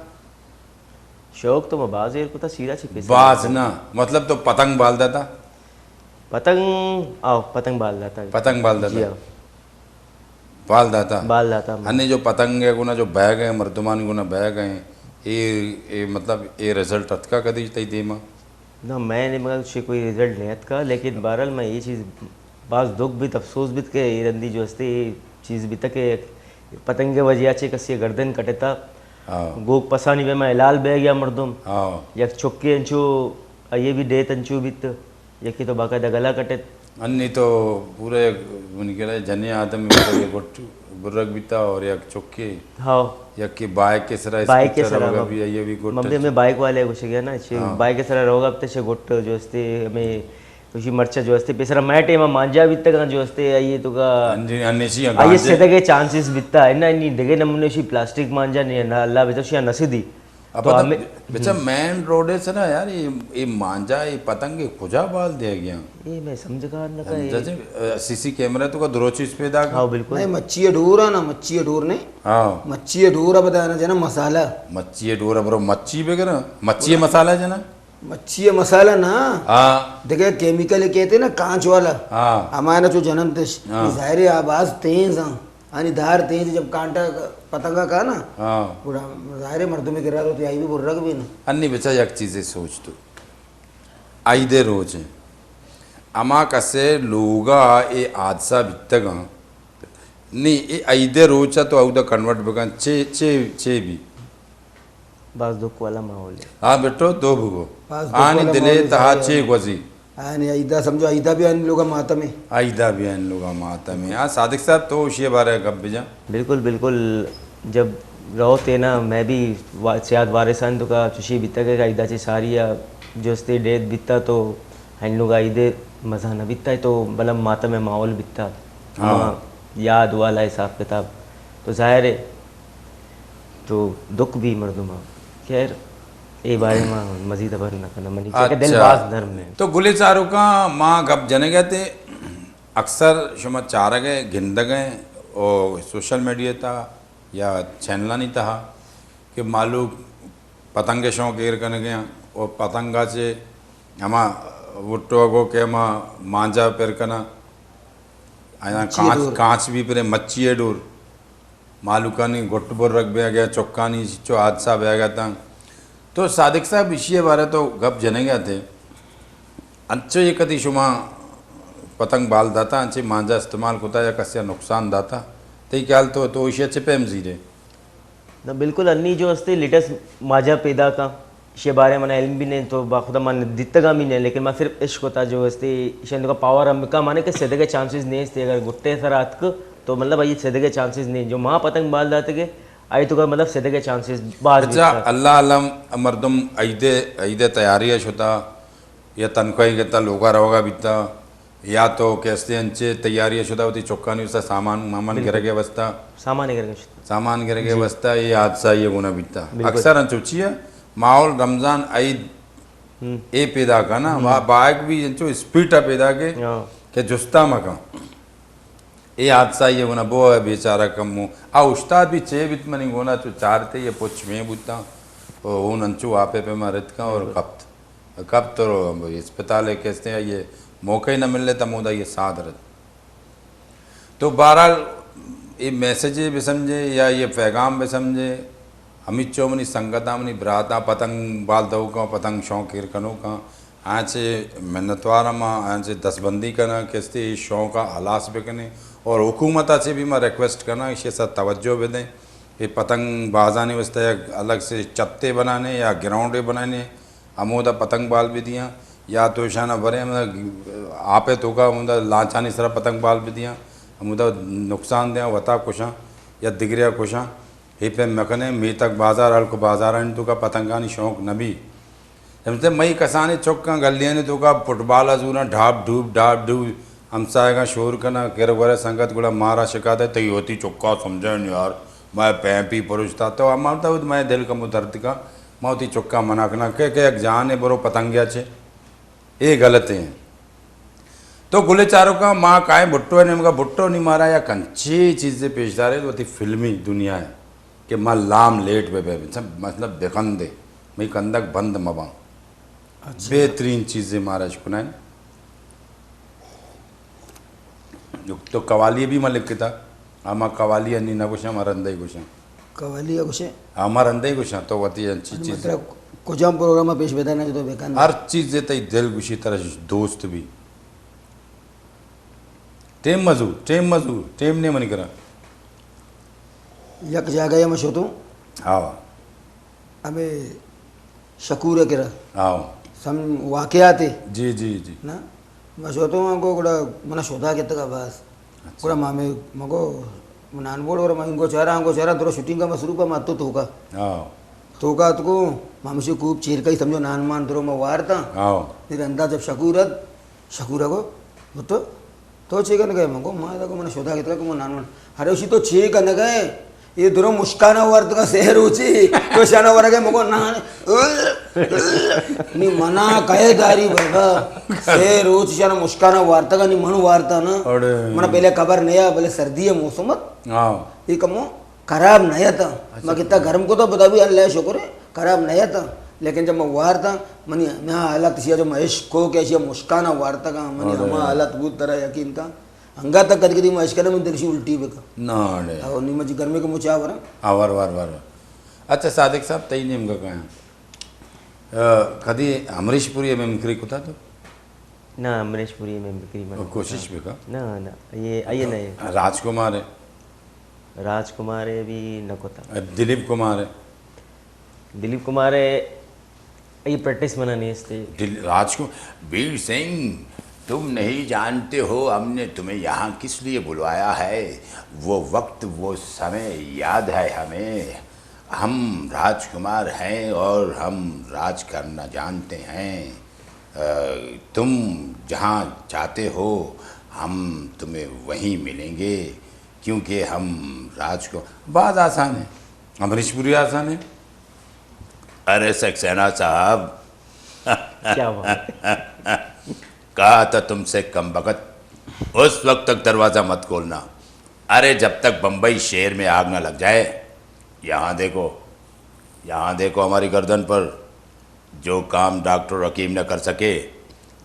شوق تو ما باز ایر کتا، سیرا چی پیسہ باز نہ، مطلب تو پتنگ بال داتا؟ پتنگ، آؤ، پتنگ بال داتا۔ پتنگ بال داتا؟ جی ہاں۔ بال داتا؟ بال داتا۔ ہنی جو پتنگ ہے گنا جو بیگ ہے، مردمان گنا بیگ ہیں، اے، اے مطلب اے رزلٹ اتکا کدی تئی دیما؟ نہ، میں نے مگر چھ کوئی رزلٹ نہیں اتکا، لیکن بہرحال میں یہ چیز باز دکھ بیت، افسوس بیت کہ اے رندی جو استے اے چیز بیتا کہ پتنگ وجہ چے کسی گردن کٹتا۔ ہاں۔ گوک پسانی بے میں حلال بہ گیا مردم۔ ہاں۔ یک چکے انچو آئیے بھی ڈیتھ انچو بیت۔ یکی تو باقاعدہ گلا کٹت۔ انی تو پورے منی کرا جنی آدم یہ گٹ برگ بیتا اور یک چکے۔ ہاں۔ یکی بائک کے سرا بائک کے اسکوٹر سرا، وغیرہ ہاں۔ بھی آئیے بھی گٹ ممبئی میں بائک والے گوشے گیا نا، چھ ہاں۔ بائک کے سرا روگا تے چھ گٹ جو استے ہمیں کچھ مرچا جو استے پیسرا میں ٹائم مانجا بیتگاں جو استے آئیے تو کا ہاں جی، ہاں جی، آئیے گانجے۔ سدگے چانسز بیتا ہے نا، انی دگے نمونے شی پلاسٹک مانجا نہیں ہے نا، اللہ بیتا شیا نسدی۔ اب تو پتہ ہمیں بچا مین روڈ ہے سنا یار، یہ، یہ مانجا، یہ پتنگ، یہ کجا بال دے گیا؟ یہ میں سمجھ کار نہ کا، سمجھا یہ جی؟ سی سی کیمرہ تو کا درو چیز پیدا کر۔ ہاں، بالکل۔ نہیں، مچھی ڈور ہے نا، مچھی ڈور نہیں۔ ہاں۔ مچھی ڈور ہے، بتایا نا جنا مسالہ۔ مچھی ڈور ہے، برو، مچھی بگر، مچھی مسالہ جنا۔ مچھی مسالہ نا۔ ہاں۔ دیکھے کیمیکل کہتے نا، کانچ والا۔ ہاں۔ ہمارا جو جنم تش، ہاں۔ ظاہر ہے آواز تیز ہیں۔ آنی دھار تیز، جب کانٹا پتنگا کا نا، ہاں۔ گڑا ظاہر ہے مردم کرا رو تو آئی بھی برگ بھی نا۔ انی بچا یک چیزے سوچ تو۔ عید روچ ہیں۔ اما کسے لوگا اے حادثہ بیتگاں۔ نی اے عید روچا تو اودا کنورٹ بکن، چے، چے، چے بھی۔ باز دکھ والا ماحول ہے۔ ہاں بیٹو، تو بگو۔ باز دکھ آنی والا دلے ماحول ہے، تہا ظاہر ہے۔ چے گوزی؟ آنی عیدہ سمجھو، عیدہ بھی آنی لوگا ماتم ہے۔ عیدہ بھی آنی لوگا ماتم ہے۔ ہاں، صادق صاحب، تو اشی بارے گپ بجا۔ بالکل، بالکل۔ جب رہو تھے نا، میں بھی وا-، سیاد وارثان تو کا چشی بیتا کہ عیدہ چے ساری ہے، جو استے ڈیتھ بیتا تو ہن لوگا عید مزہ نہ بیتا ہے، تو بلم ماتم ماحول بیتا۔ ہاں۔ ہاں، یاد والا حساب کتاب۔ تو ظاہر ہے، تو دکھ بھی مردم آ۔ خیر، اے بارے ما مزید خبر نہ کناں، منی چونکہ دل اچھا۔ باز نرم ہے۔ تو گلے چاروکاں ما گپ جنگ ء تے اکثر شما چارگ ء گندگ ء او سوشل میڈیا تہا یا چینلانی تہا کہ مالوک پتنگ ء شوق ایر کنگ ء آں او پتنگ ء چے ہما وٹو ء گو کہ ہما مانجا پر کناں، آیاں مچی ء کانچ، ڈور۔ کانچ بھی پرے مچی ء ڈور۔ مالوکانی گٹ برگ بیگ ء، چکانی چو حادثہ بیگ ء تاں۔ تو صادق صاحب، ایشی ء بارے تو گپ جنگ ء تے، انچو یہ کدی شما پتنگ بال داتا، انچے مانجا استعمال کتا یا کسے ء نقصان داتا؟ تئی خیال تو، تو ایشی ء چہ پیم زیرے؟ نہ، بالکل انی جو استے لیٹسٹ ماجا پیدا کا۔ ایشی بارے من علم بھی نہیں، تو باخدا من دیتگا بھی نہیں، لیکن من صرف عشق ہوتا جو استے ایشی اندر کا پاور ہم کا مانے کہ سدھے کے چانسز نہیں استے، اگر گٹے سر آتک تو مطلب آئی سدھے کے چانسز نہیں، جو ماں پتنگ بال داتے کے آئی تو کا مطلب سدھے کے چانسز باز اچھا، بیتا۔ اللہ علم مردم عید، عید تیاری شتا یا تنخواہی گتا لوگا روگا بیتا، یا تو کہ استے انچے تیاری شتا ہوتی چکانی واسطہ سامان مامان بالکل۔ گرگے واسطہ۔ سامان گرگے شتا۔ سامان گرگے جی۔ واسطہ یہ حادثہ یہ گنا بیتا۔ بالکل۔ اکثر انچو چیئے ماحول رمضان عید ہم۔ اے پیدا کا نا، ہم۔ با-، بائک بھی انچو اسپیڈ پیدا کے ہاں۔ کہ جستا مکا۔ اے حادثہ یہ گنا بو ہے بیچارہ کمو۔ آ استاد بھی چے بیت منی گونا چو چارتے یہ پچ میں بوتا۔ او ہون انچو آپے پہ ما رتکا اور بالکل۔ کپت۔ کپت اور اسپتال ہے کہتے ہیں یہ موقع ہی نہ مل لیتا مودا یہ ساتھ رت۔ تو بہرحال، یہ میسج بہ سمجھے یا یہ پیغام بہ سمجھے، ہمیچو منی سنگتاں، منی براتاں، پتنگ بال دئوکاں، پتنگ شوق ایر کنوکاں، آنچے منتوار ما، آنچے دستبندی کناں کہ استے اے شوق ء ہلاس بہ کنیں، اور حکومت ء چے بھی ما ریکویسٹ کناں، ایشی سر توجہ بدیں، اے پتنگ بازانی واسطہ یک الگ سے چھتے بنانے یا گراؤنڈے بنانے، ہمودا پتنگ بال بہ دیاں، یا تو اشانا برے ہمودا آپ ء توکا ہمودا لانچانی سرا پتنگ بال بہ دیاں، ہمودا نقصان دیاں، وتا کشاں یا دگریا کشاں، اے پیم مکنے، میتگ بازار ہلک بازارانی توکا پتنگانی شوق نبی۔ سمجھتے، مئی کسانی چکاں گلیانی توکا فٹبال ء زوراں، ڈھاپ ڈھوپ، ڈھاپ ڈھوپ، ہمسایگاں شور کناں، گر ور سنگت گڑا مارا شکایت ہے، تئی وتی چکا سمجھن یار، مئے پیمپی پرشتا، تو ہما تو مئے دل کمو درد کا، ما وتی چکا منع کناں کہ، کہ یک جانے برو پتنگیا چے، اے غلط ہیں۔ تو گلے چاروکاں ما کائیں بھٹو ء نیمگا، بھٹو نی مارا یک انچیں چیزے پیش دارے وتی فلمی دنیا ء کہ ما لام لیٹ بہ بہ، مطلب بہ کندے، مئی کندگ بند مہ باں۔ اچھا۔ بہترین چیزے مارا اشکنائیں۔ تو قوالی بھی ما لکھتا، ہما قوالی انی نہ گوشاں، ہما رندے گوشاں۔ قوالی ء گوشے؟ ہما رندے گوشاں، تو وتی انچی یعنی چیز۔ مطلب کجام پروگرام ء پیش بدار نہ تو بہ کن؟ ہر چیز تئی دل گوشی ترا دوست بھی۔ ٹیم مزور، ٹیم مزور، ٹیم نے منی کرا۔ یک جاگہ ء ما شتوں۔ ہاں۔ ہمے شکور ء کرا۔ ہاں۔ سم واقعات ء۔ جی، جی، جی۔ نا؟ ما شتوں آنگو گڑا منا شودا کتگا بس۔ اچھا۔ گڑا ما ہمے مگو نان بوڑ اور ما انگو چارا، انگو چارا درو شوٹنگ کا مصروف ما تو توکا۔ ہاں۔ توکا تو کو ما ہمشی کوپ چیرکئی سمجھو نان مان درو ما وارتا۔ ہاں۔ پھر انداز جب شکور ات، شکور ء گو، تو، تو چے کنگ ء ئے؟ من گو، ما ادا گو من شودا کتگ کہ من نان من۔ ارے اشی تو چے کنگ ء ئے؟ اے درو مشکانا وارتگا سہ روچی، تو شانا ورگے مگو نا، نی منا کئے داری بابا، سہ روچ شانا مشکانا وارتگا، نی من وارتا نا۔ اڑے۔ منا پہلے خبر نیا، بلے سردی موسم ات۔ ہاں۔ اے کمو خراب نہ اتاں۔ اچھا۔ ما کتا گرم کتا، پدا بھی اللہ شکر ہے، خراب نہ اتاں۔ لیکن جب ما وارتا، منی ہما حالت اشیا جو ما عشق کو کہ اشیا مشکانا وارتگا، منی ہما حالت بود ترا یقین کا۔ انگا تک کدی کدی ما عشق کرے، من دلشی الٹی بکا۔ نہ، نہ۔ او نی مجی گرمی کو مچا ورا۔ آ، ور، ور، ور۔ اچھا، صادق صاحب، تئی نیمگا کایاں۔ آ، کدی امریش پوری ء ممکری کتا تو؟ نہ، امریش پوری ء ممکری من کوشش کتا۔ بکا۔ نہ، نہ، یہ، یہ نہیں۔ راج کمار ہے؟ راج کمار ہے بھی نہ کتا۔ دلیپ کمار ہے؟ دلیپ کمار ہے، یہ پریکٹس منا نہیں استے۔ دل-، راج کو-، بیر سنگھ، تم نہیں جانتے ہو ہم نے تمہیں یہاں کس لیے بلوایا ہے۔ وہ وقت، وہ سمے یاد ہے ہمیں۔ ہم راجکمار ہیں اور ہم راج کرنا جانتے ہیں۔ اے، تم جہاں چاہتے ہو، ہم تمہیں وہیں ملیں گے، کیونکہ ہم راج کو، باز آسان ہے، امریش پوری آسان ہے۔ ارے سکسینا صاحب، کیا بات؟ کہا تھا تم سے کم بخت، اس وقت تک دروازہ مت کھولنا۔ ارے جب تک بمبئی شہر میں آگ نہ لگ جائے۔ یہاں دیکھو، یہاں دیکھو ہماری گردن پر، جو کام ڈاکٹر حکیم نہ کر سکے،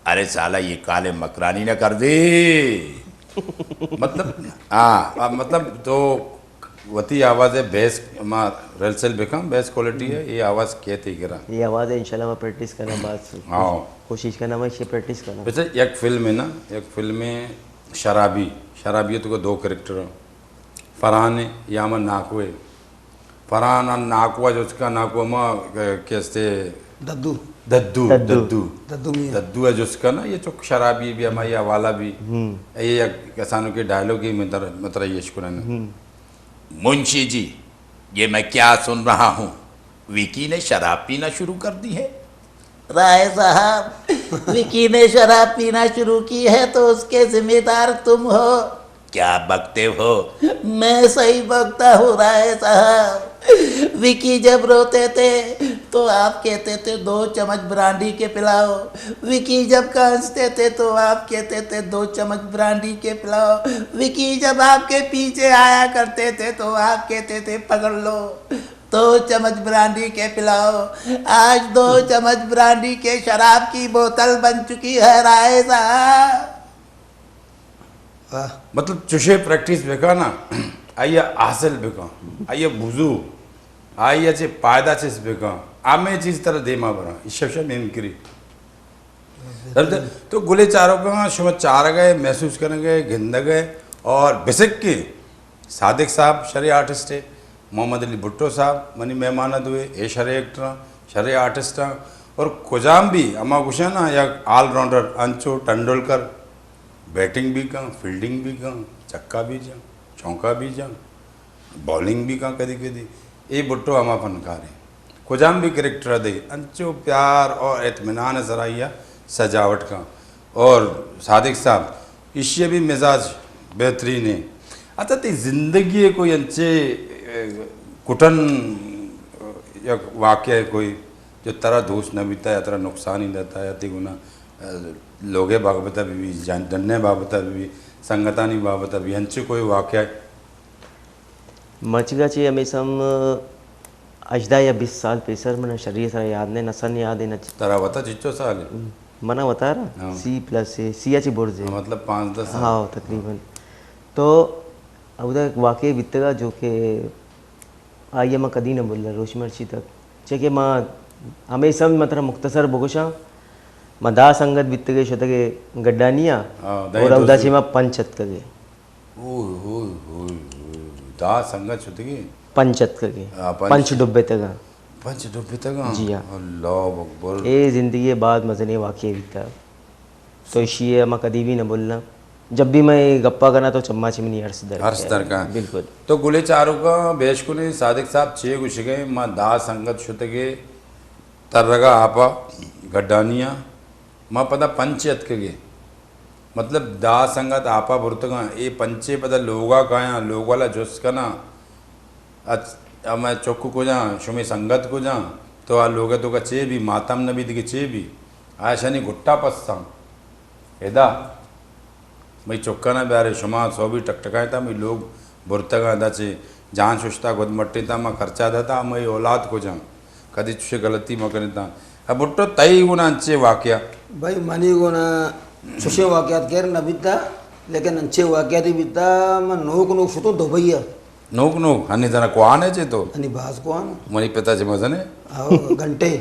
ارے سالا یہ کالے مکرانی نہ کر دے۔ مطلب، ہاں، مطلب تو وتی آواز ء بیس ما ریہرسل بکن، بیس کوالٹی ء، یہ آواز کیت ئی گراں۔ یہ آواز ء انشاءاللہ ما پریکٹس کناں، باز ہاں۔ کوشش کناں ما اسے پریکٹس کناں۔ اچھا، یک فلم ہے نا، یک فلم ہے شرابی، شرابی تو کو دو کریکٹر ہیں، فرحان ہے یا ہما ناکو ہے۔ فرحان ء ناکو ء جست کن، ناکو ہما، اے، کیستے؟ ددو۔ ددو، ددو۔ ددو۔ ددو میاں۔ ددو ء جست کن نا، یہ چک شرابی بھی ہمائی حوالہ بھی۔ ہم۔ یہ یک کسانوں کے ڈائلوگ ہی متر-، مترا یہ اشکنن۔ ہم۔ منشی جی، یہ میں کیا سن رہا ہوں؟ وکی نے شراب پینا شروع کر دی ہے۔ رائے صاحب، وکی نے شراب پینا شروع کی ہے تو اس کے ذمہ دار تم ہو۔ کیا بکتے ہو؟ میں صحیح بکتا ہوں رائے صاحب۔ وکی جب روتے تھے تو آپ کہتے تھے، "دو چمچ برانڈی کے پلاؤ۔" وکی جب کانستے تھے تو آپ کہتے تھے، "دو چمچ برانڈی کے پلاؤ۔" وکی جب آپ کے پیچھے آیا کرتے تھے تو آپ کہتے تھے، "پکڑ لو۔" دو چمچ برانڈی کے پلاؤ۔ آج دو چمچ برانڈی کے شراب کی بوتل بن چکی ہے رائے صاحب۔ واہ۔ مطلب، چوشے پریکٹس بکن نا، آئی ء حاصل بکن، آئی ء بزو، آئی ء چہ پائدہ چست بکن، ہمے چیز ترا دیما براں۔ ایشی ء گوش اَنت ممکری۔ البتہ تو گلیں چاروکاں، شما چارگ ء، محسوس کنگ ء، گندگ ء، اور بسکیں صادق صاحب شریں آرٹسٹ ء، محمد علی بھٹو صاحب منی مہمان ء دوئے، اے شریں ایکٹر آں، شریں آرٹسٹ آں، اور کجام بھی ہما گوشاں نا یک آل راؤنڈر، انچو ٹنڈولکر بیٹنگ بھی کن، فیلڈنگ بھی کن، چکا بھی جن، چونکا بھی جن، باؤلنگ بھی کن کدی کدی۔ اے بھٹو ہما فنکار ہیں۔ کجام بھی کریکٹر ء دے، انچو پیار اور اطمینان ء سرا آئی ء سجاوٹ کن۔ اور صادق صاحب، ایشی ء بھی مزاج بہترین ہے۔ اچھا، تئی زندگی ء کوئی انچے، اے، کٹن، اے، یک واقعہ ہے کوئی جو ترا دوست نہ بیتا یا ترا نقصانی داتا یا تئی گنا، اے، لوگے بابت بھی، جان، ڈنے بابت بھی، سنگتانی بابت بھی، انچے کوئی واقعہ؟ مچگا چہ ہمے سم ہژدہ یا بیست سال پیسر، من شری سرا یاد نہ، نسن یاد نہ۔ ترا وتا چچو سال ہے؟ منا وتا را ہاں۔ سی پلس ہے، سی اچ برز ہے۔ ہاں، مطلب پانزدہ سال۔ ہاں، تقریباً۔ تو اودا ایک واقعہ بیتگا جو کہ آئی ما کدی نہ بھلا، روش مرچی تک۔ چہ کہ ما ہمے سم مطلب مختصر بگوشاں، ما دا سنگت بیتگے شتگے گڈانی آ، ہاں، دہیں اور اودا دوست۔ چہ ما پنچ اتکگے۔ اوہ، اوہ، اوہ، اوہ۔ دا سنگت شتگی؟ پنچ اتکگی۔ آ، پنچ۔ پنچ ڈبتگاں۔ پنچ ڈبتگاں؟ جی ہاں۔ اللہ اکبر۔ اے زندگی ء بعد مزنیں واقعہ بیتا۔ تو ایشی ء ما کدی بھی نہ بھلنا۔ جب بھی میں گپا کرنا تو چما چہ منی ارس در ارس در کا۔ بالکل۔ تو گلے چاروکاں بیش کنے صادق صاحب چے گوشگے، ما دا سنگت شتگے ترگا آپا گڈانیاں۔ ما پدا پنچے اتکگے۔ مطلب، دہ سنگت آپا برتگاں، اے پنچے پدا لوگا کایاں، لوگ والا جست کناں، اچ-، ہمے چک کجاں، شمے سنگت کجاں، تو آ لوگ ءِ توکا چے بی، ماتم نہ بی دگہ چے بی، آ اشانی گٹا پساں۔ ادا مئی چکانا بیارے، شما سوبی ٹکٹکائیں تا، مئی لوگ برتگاں، ادا چے جان ششتا، گد مٹیں تا، ما خرچہ داتا، مئی اولاد کجاں، کدی چوشے غلطی مکنیں تا۔ اب بھٹو تئی گونا انچے واقعہ؟ بھائی منی گونا چوشے واقعات خیر نہ بیتا، لیکن انچے واقعاتی بیتا، من نوک نوک شتوں دبئی ءَ۔ نوک نوک، ہنی تنا کوان ہے چے تو؟ ہنی باز کوان۔ منی پتا چے مزن ہے؟ آو، گھنٹے۔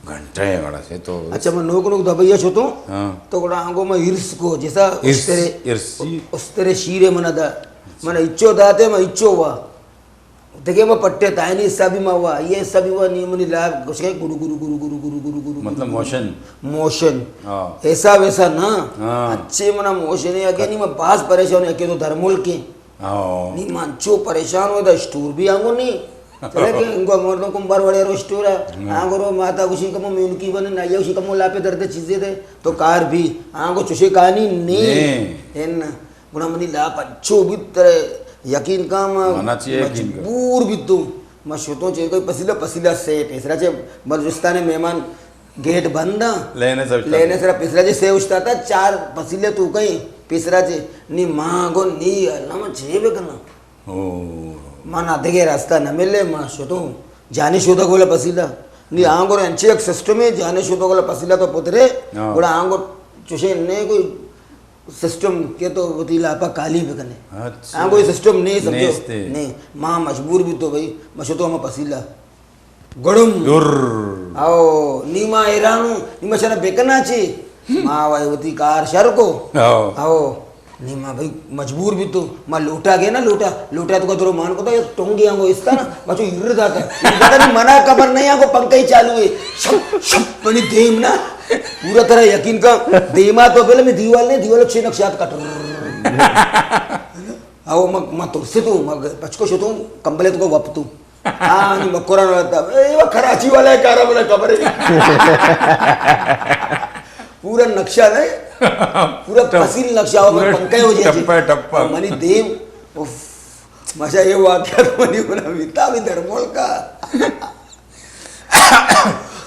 گھنٹے گڑا سے تو۔ اچھا، من نوک نوک دبئی ءَ شتوں۔ ہاں۔ تو گڑا آنگو من ارس کو، جیسا ارس، استرے، ارسی۔ استرے شیرے من دا۔ من اچو داتے، من اچو وا۔ دگہ من پٹے تائنی حصہ بھی ما وا، یہ حصہ بھی وا، نی منی لاپ گوشے گرو گرو گرو۔ مطلب موشن۔ موشن۔ ہاں۔ ایسا ویسا نا۔ ہاں۔ اچھے منا موشن ہے، اگے نی من باز پریشان ہوں، کہ تو درمول کے۔ ہاں۔ نی من چو پریشان ہوں، دا اسٹور بھی آنگو نی۔ چلے کہ انگو مردم کم بار وڑے رو اسٹور ہے۔ ہاں۔ آنگو رو ماتا گوشی کمو میونکی بنے، نا یہ گوشی کمو لاپے درد چیزیں دے۔ تو کار بھی، آنگو چوشے کہانی نی۔ نی۔ ان گڑا منی لاپ انچو بیت، ترے یقین کن، ما منا چی یقین کن؟ مجبور بیتوں۔ ما شتوں چے کوئی پسیلہ، پسیلہ سے پیسرا چے بلوچستان مہمان گیٹ بند آں۔ لینے سر لین ءِ سرا پیسرا چے سے اشتاتا، چار پسیلہ تو کہیں پیسرا چے۔ نی ما گو نی اللہ ما چے بکناں؟ او۔ ما نا دگہ راستہ نہ ملے، ما شتوں جانے شودگ والا پسیلہ۔ نی ہاں۔ آنگو انچے یک سسٹم ہے، جانے شودگ والا پسیلہ تو پترے، ہاں۔ گڑا آنگو چوشے نے کوئی سسٹم کہ تو وتی لاپا کالی بکنے۔ اچھا۔ ہاں، کوئی سسٹم نہیں سمجھو۔ نیستے۔ نہیں، ما مجبور بیتوں بھائی، ما شتوں ہما پسیلہ۔ گڑم۔ گر۔ او، نی ما حیران ہوں، نی ما شرا بکنا چی؟ ما وای وتی کار شر کو۔ او۔ او، نی ما بھائی مجبور بیتوں، ما لوٹا گئے نا، لوٹا، لوٹا تو کا درو مان کو تو یک ٹونگی آنگو استا نا، ما چو ایر داتا۔ ایر داتا نی منا خبر نہیں آنگو پنکھا ہی چالو ہے۔ شپ، شپ، منی دیم نا۔ پورا طرح یقین کا، دیما تو پہلے میں دیوال نے، دیوال چھ نقشات کٹ۔ او ما، ما ترسے تو، ما پچکو شتوں، کمبلے تو کو وپتوں۔ ہاں، نی مکران والا تھا۔ اے، وہ کراچی والا ہے، کارا بولا خبر ہے۔ پورا نقشہ نہیں، پورا ٹپ-، تفصیل نقشہ ہوگا، پورا پنکھے ہو جائے۔ ٹپا ٹپا۔ منی دیم، اف، ماشا یہ واقعہ تو منی بنا بیتا بھی درمول کا۔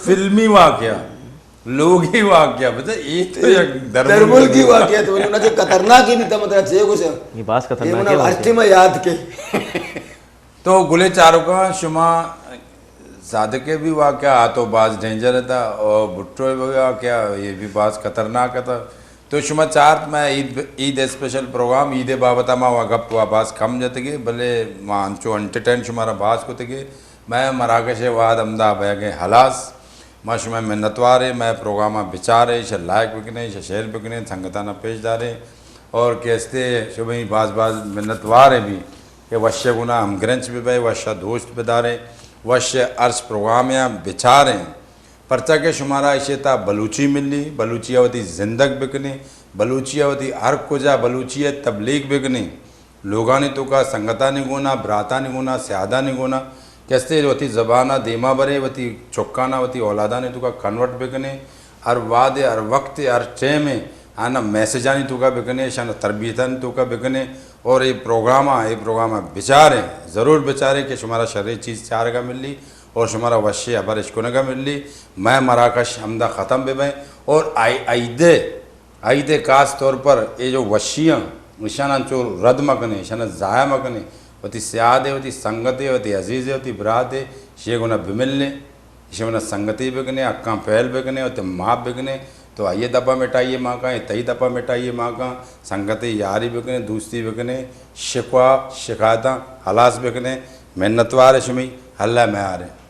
فلمی واقعہ، لوگی واقعہ، بتا، یہ تو یک درمول درمول کی کی واقعہ تو انہوں نے خطرناک ہی بیتا، مطلب، چھ گوشا۔ یہ باز خطرناک یہ ہے منا واقعہ۔ ہر ٹائم یاد کے۔ تو گلیں چاروکاں، شما صادق ءِ بھی واقعہ آ تو باز ڈینجر تھا، اور بھٹو ءِ بھی واقعہ، یہ بھی باز خطرناک تھا۔ تو شما چارت، میں عید، عید اسپیشل پروگرام، عید ءِ بابت ما وا گپ وا باز کم جتگے، بلے ما انچو انٹرٹین شمارا باز کتگے۔ میں مراکش ءِ وہد ہمدا بیگے ہلاس۔ ما شمئے منتوار ایں، مئے پروگرام ءَ بچار ایں، ایشاں لائک بکن ایں، ایشاں شیئر بکن ایں، سنگتاں ءَ پیش دار ایں۔ اور کہ استے شمئے باز باز منتوار ایں بھی کہ وش ءِ گونا ہمگرنچ بہ بئے، وش ءَ دوست بدار ایں، وش ءِ ہرچ پروگرام ءَ بچار ایں۔ پرچا کہ شمارا ایشی تہا بلوچی ملی، بلوچی ءَ وتی زندگ بکن ایں، بلوچی ءَ وتی ہر کجا بلوچی ءِ تبلیغ بکن ایں۔ لوگانی توکا، سنگتانی گونا، براتانی گونا، سیادانی گونا، کہ استے وتی زبان ءَ دیما برے، وتی چکانا، وتی اولادانی توکا کنورٹ بکنے، ہر وہدے، ہر وقتے، ہر ٹائمے آنا میسجانی توکا بکنے، اشانا تربیتانی توکا بکنے، اور اے پروگرام ءَ، اے پروگرام ءَ بچارے، ضرور بچارے کہ شمارا شریں چیز چارگا ملی اور شمارا وشیں ہبر اشکنگا ملی۔ مئے مراکش ہمدا ختم ببیں اور آئی، عیدے عید ءَ خاص طور پر اے جو وشیاں، ایشاناں چو رد مکنے، ایشاناں ضائع مکنے، وتی سیادے، وتی سنگتے، وتی عزیزے، وتی براتے، ایشی گونا بملنے، ایشی گونا سنگتی بکنے، حقاں پہل بکنے، وتی معاف بکنے، تو آئی دپا مٹائی ماکاں، اے تئی دپا مٹائی ماکاں، سنگتی یاری بکنے، دوستی بکنے، شکوا شکایتاں ہلاس بکنے۔ منتوار شمی، اللہ میارے۔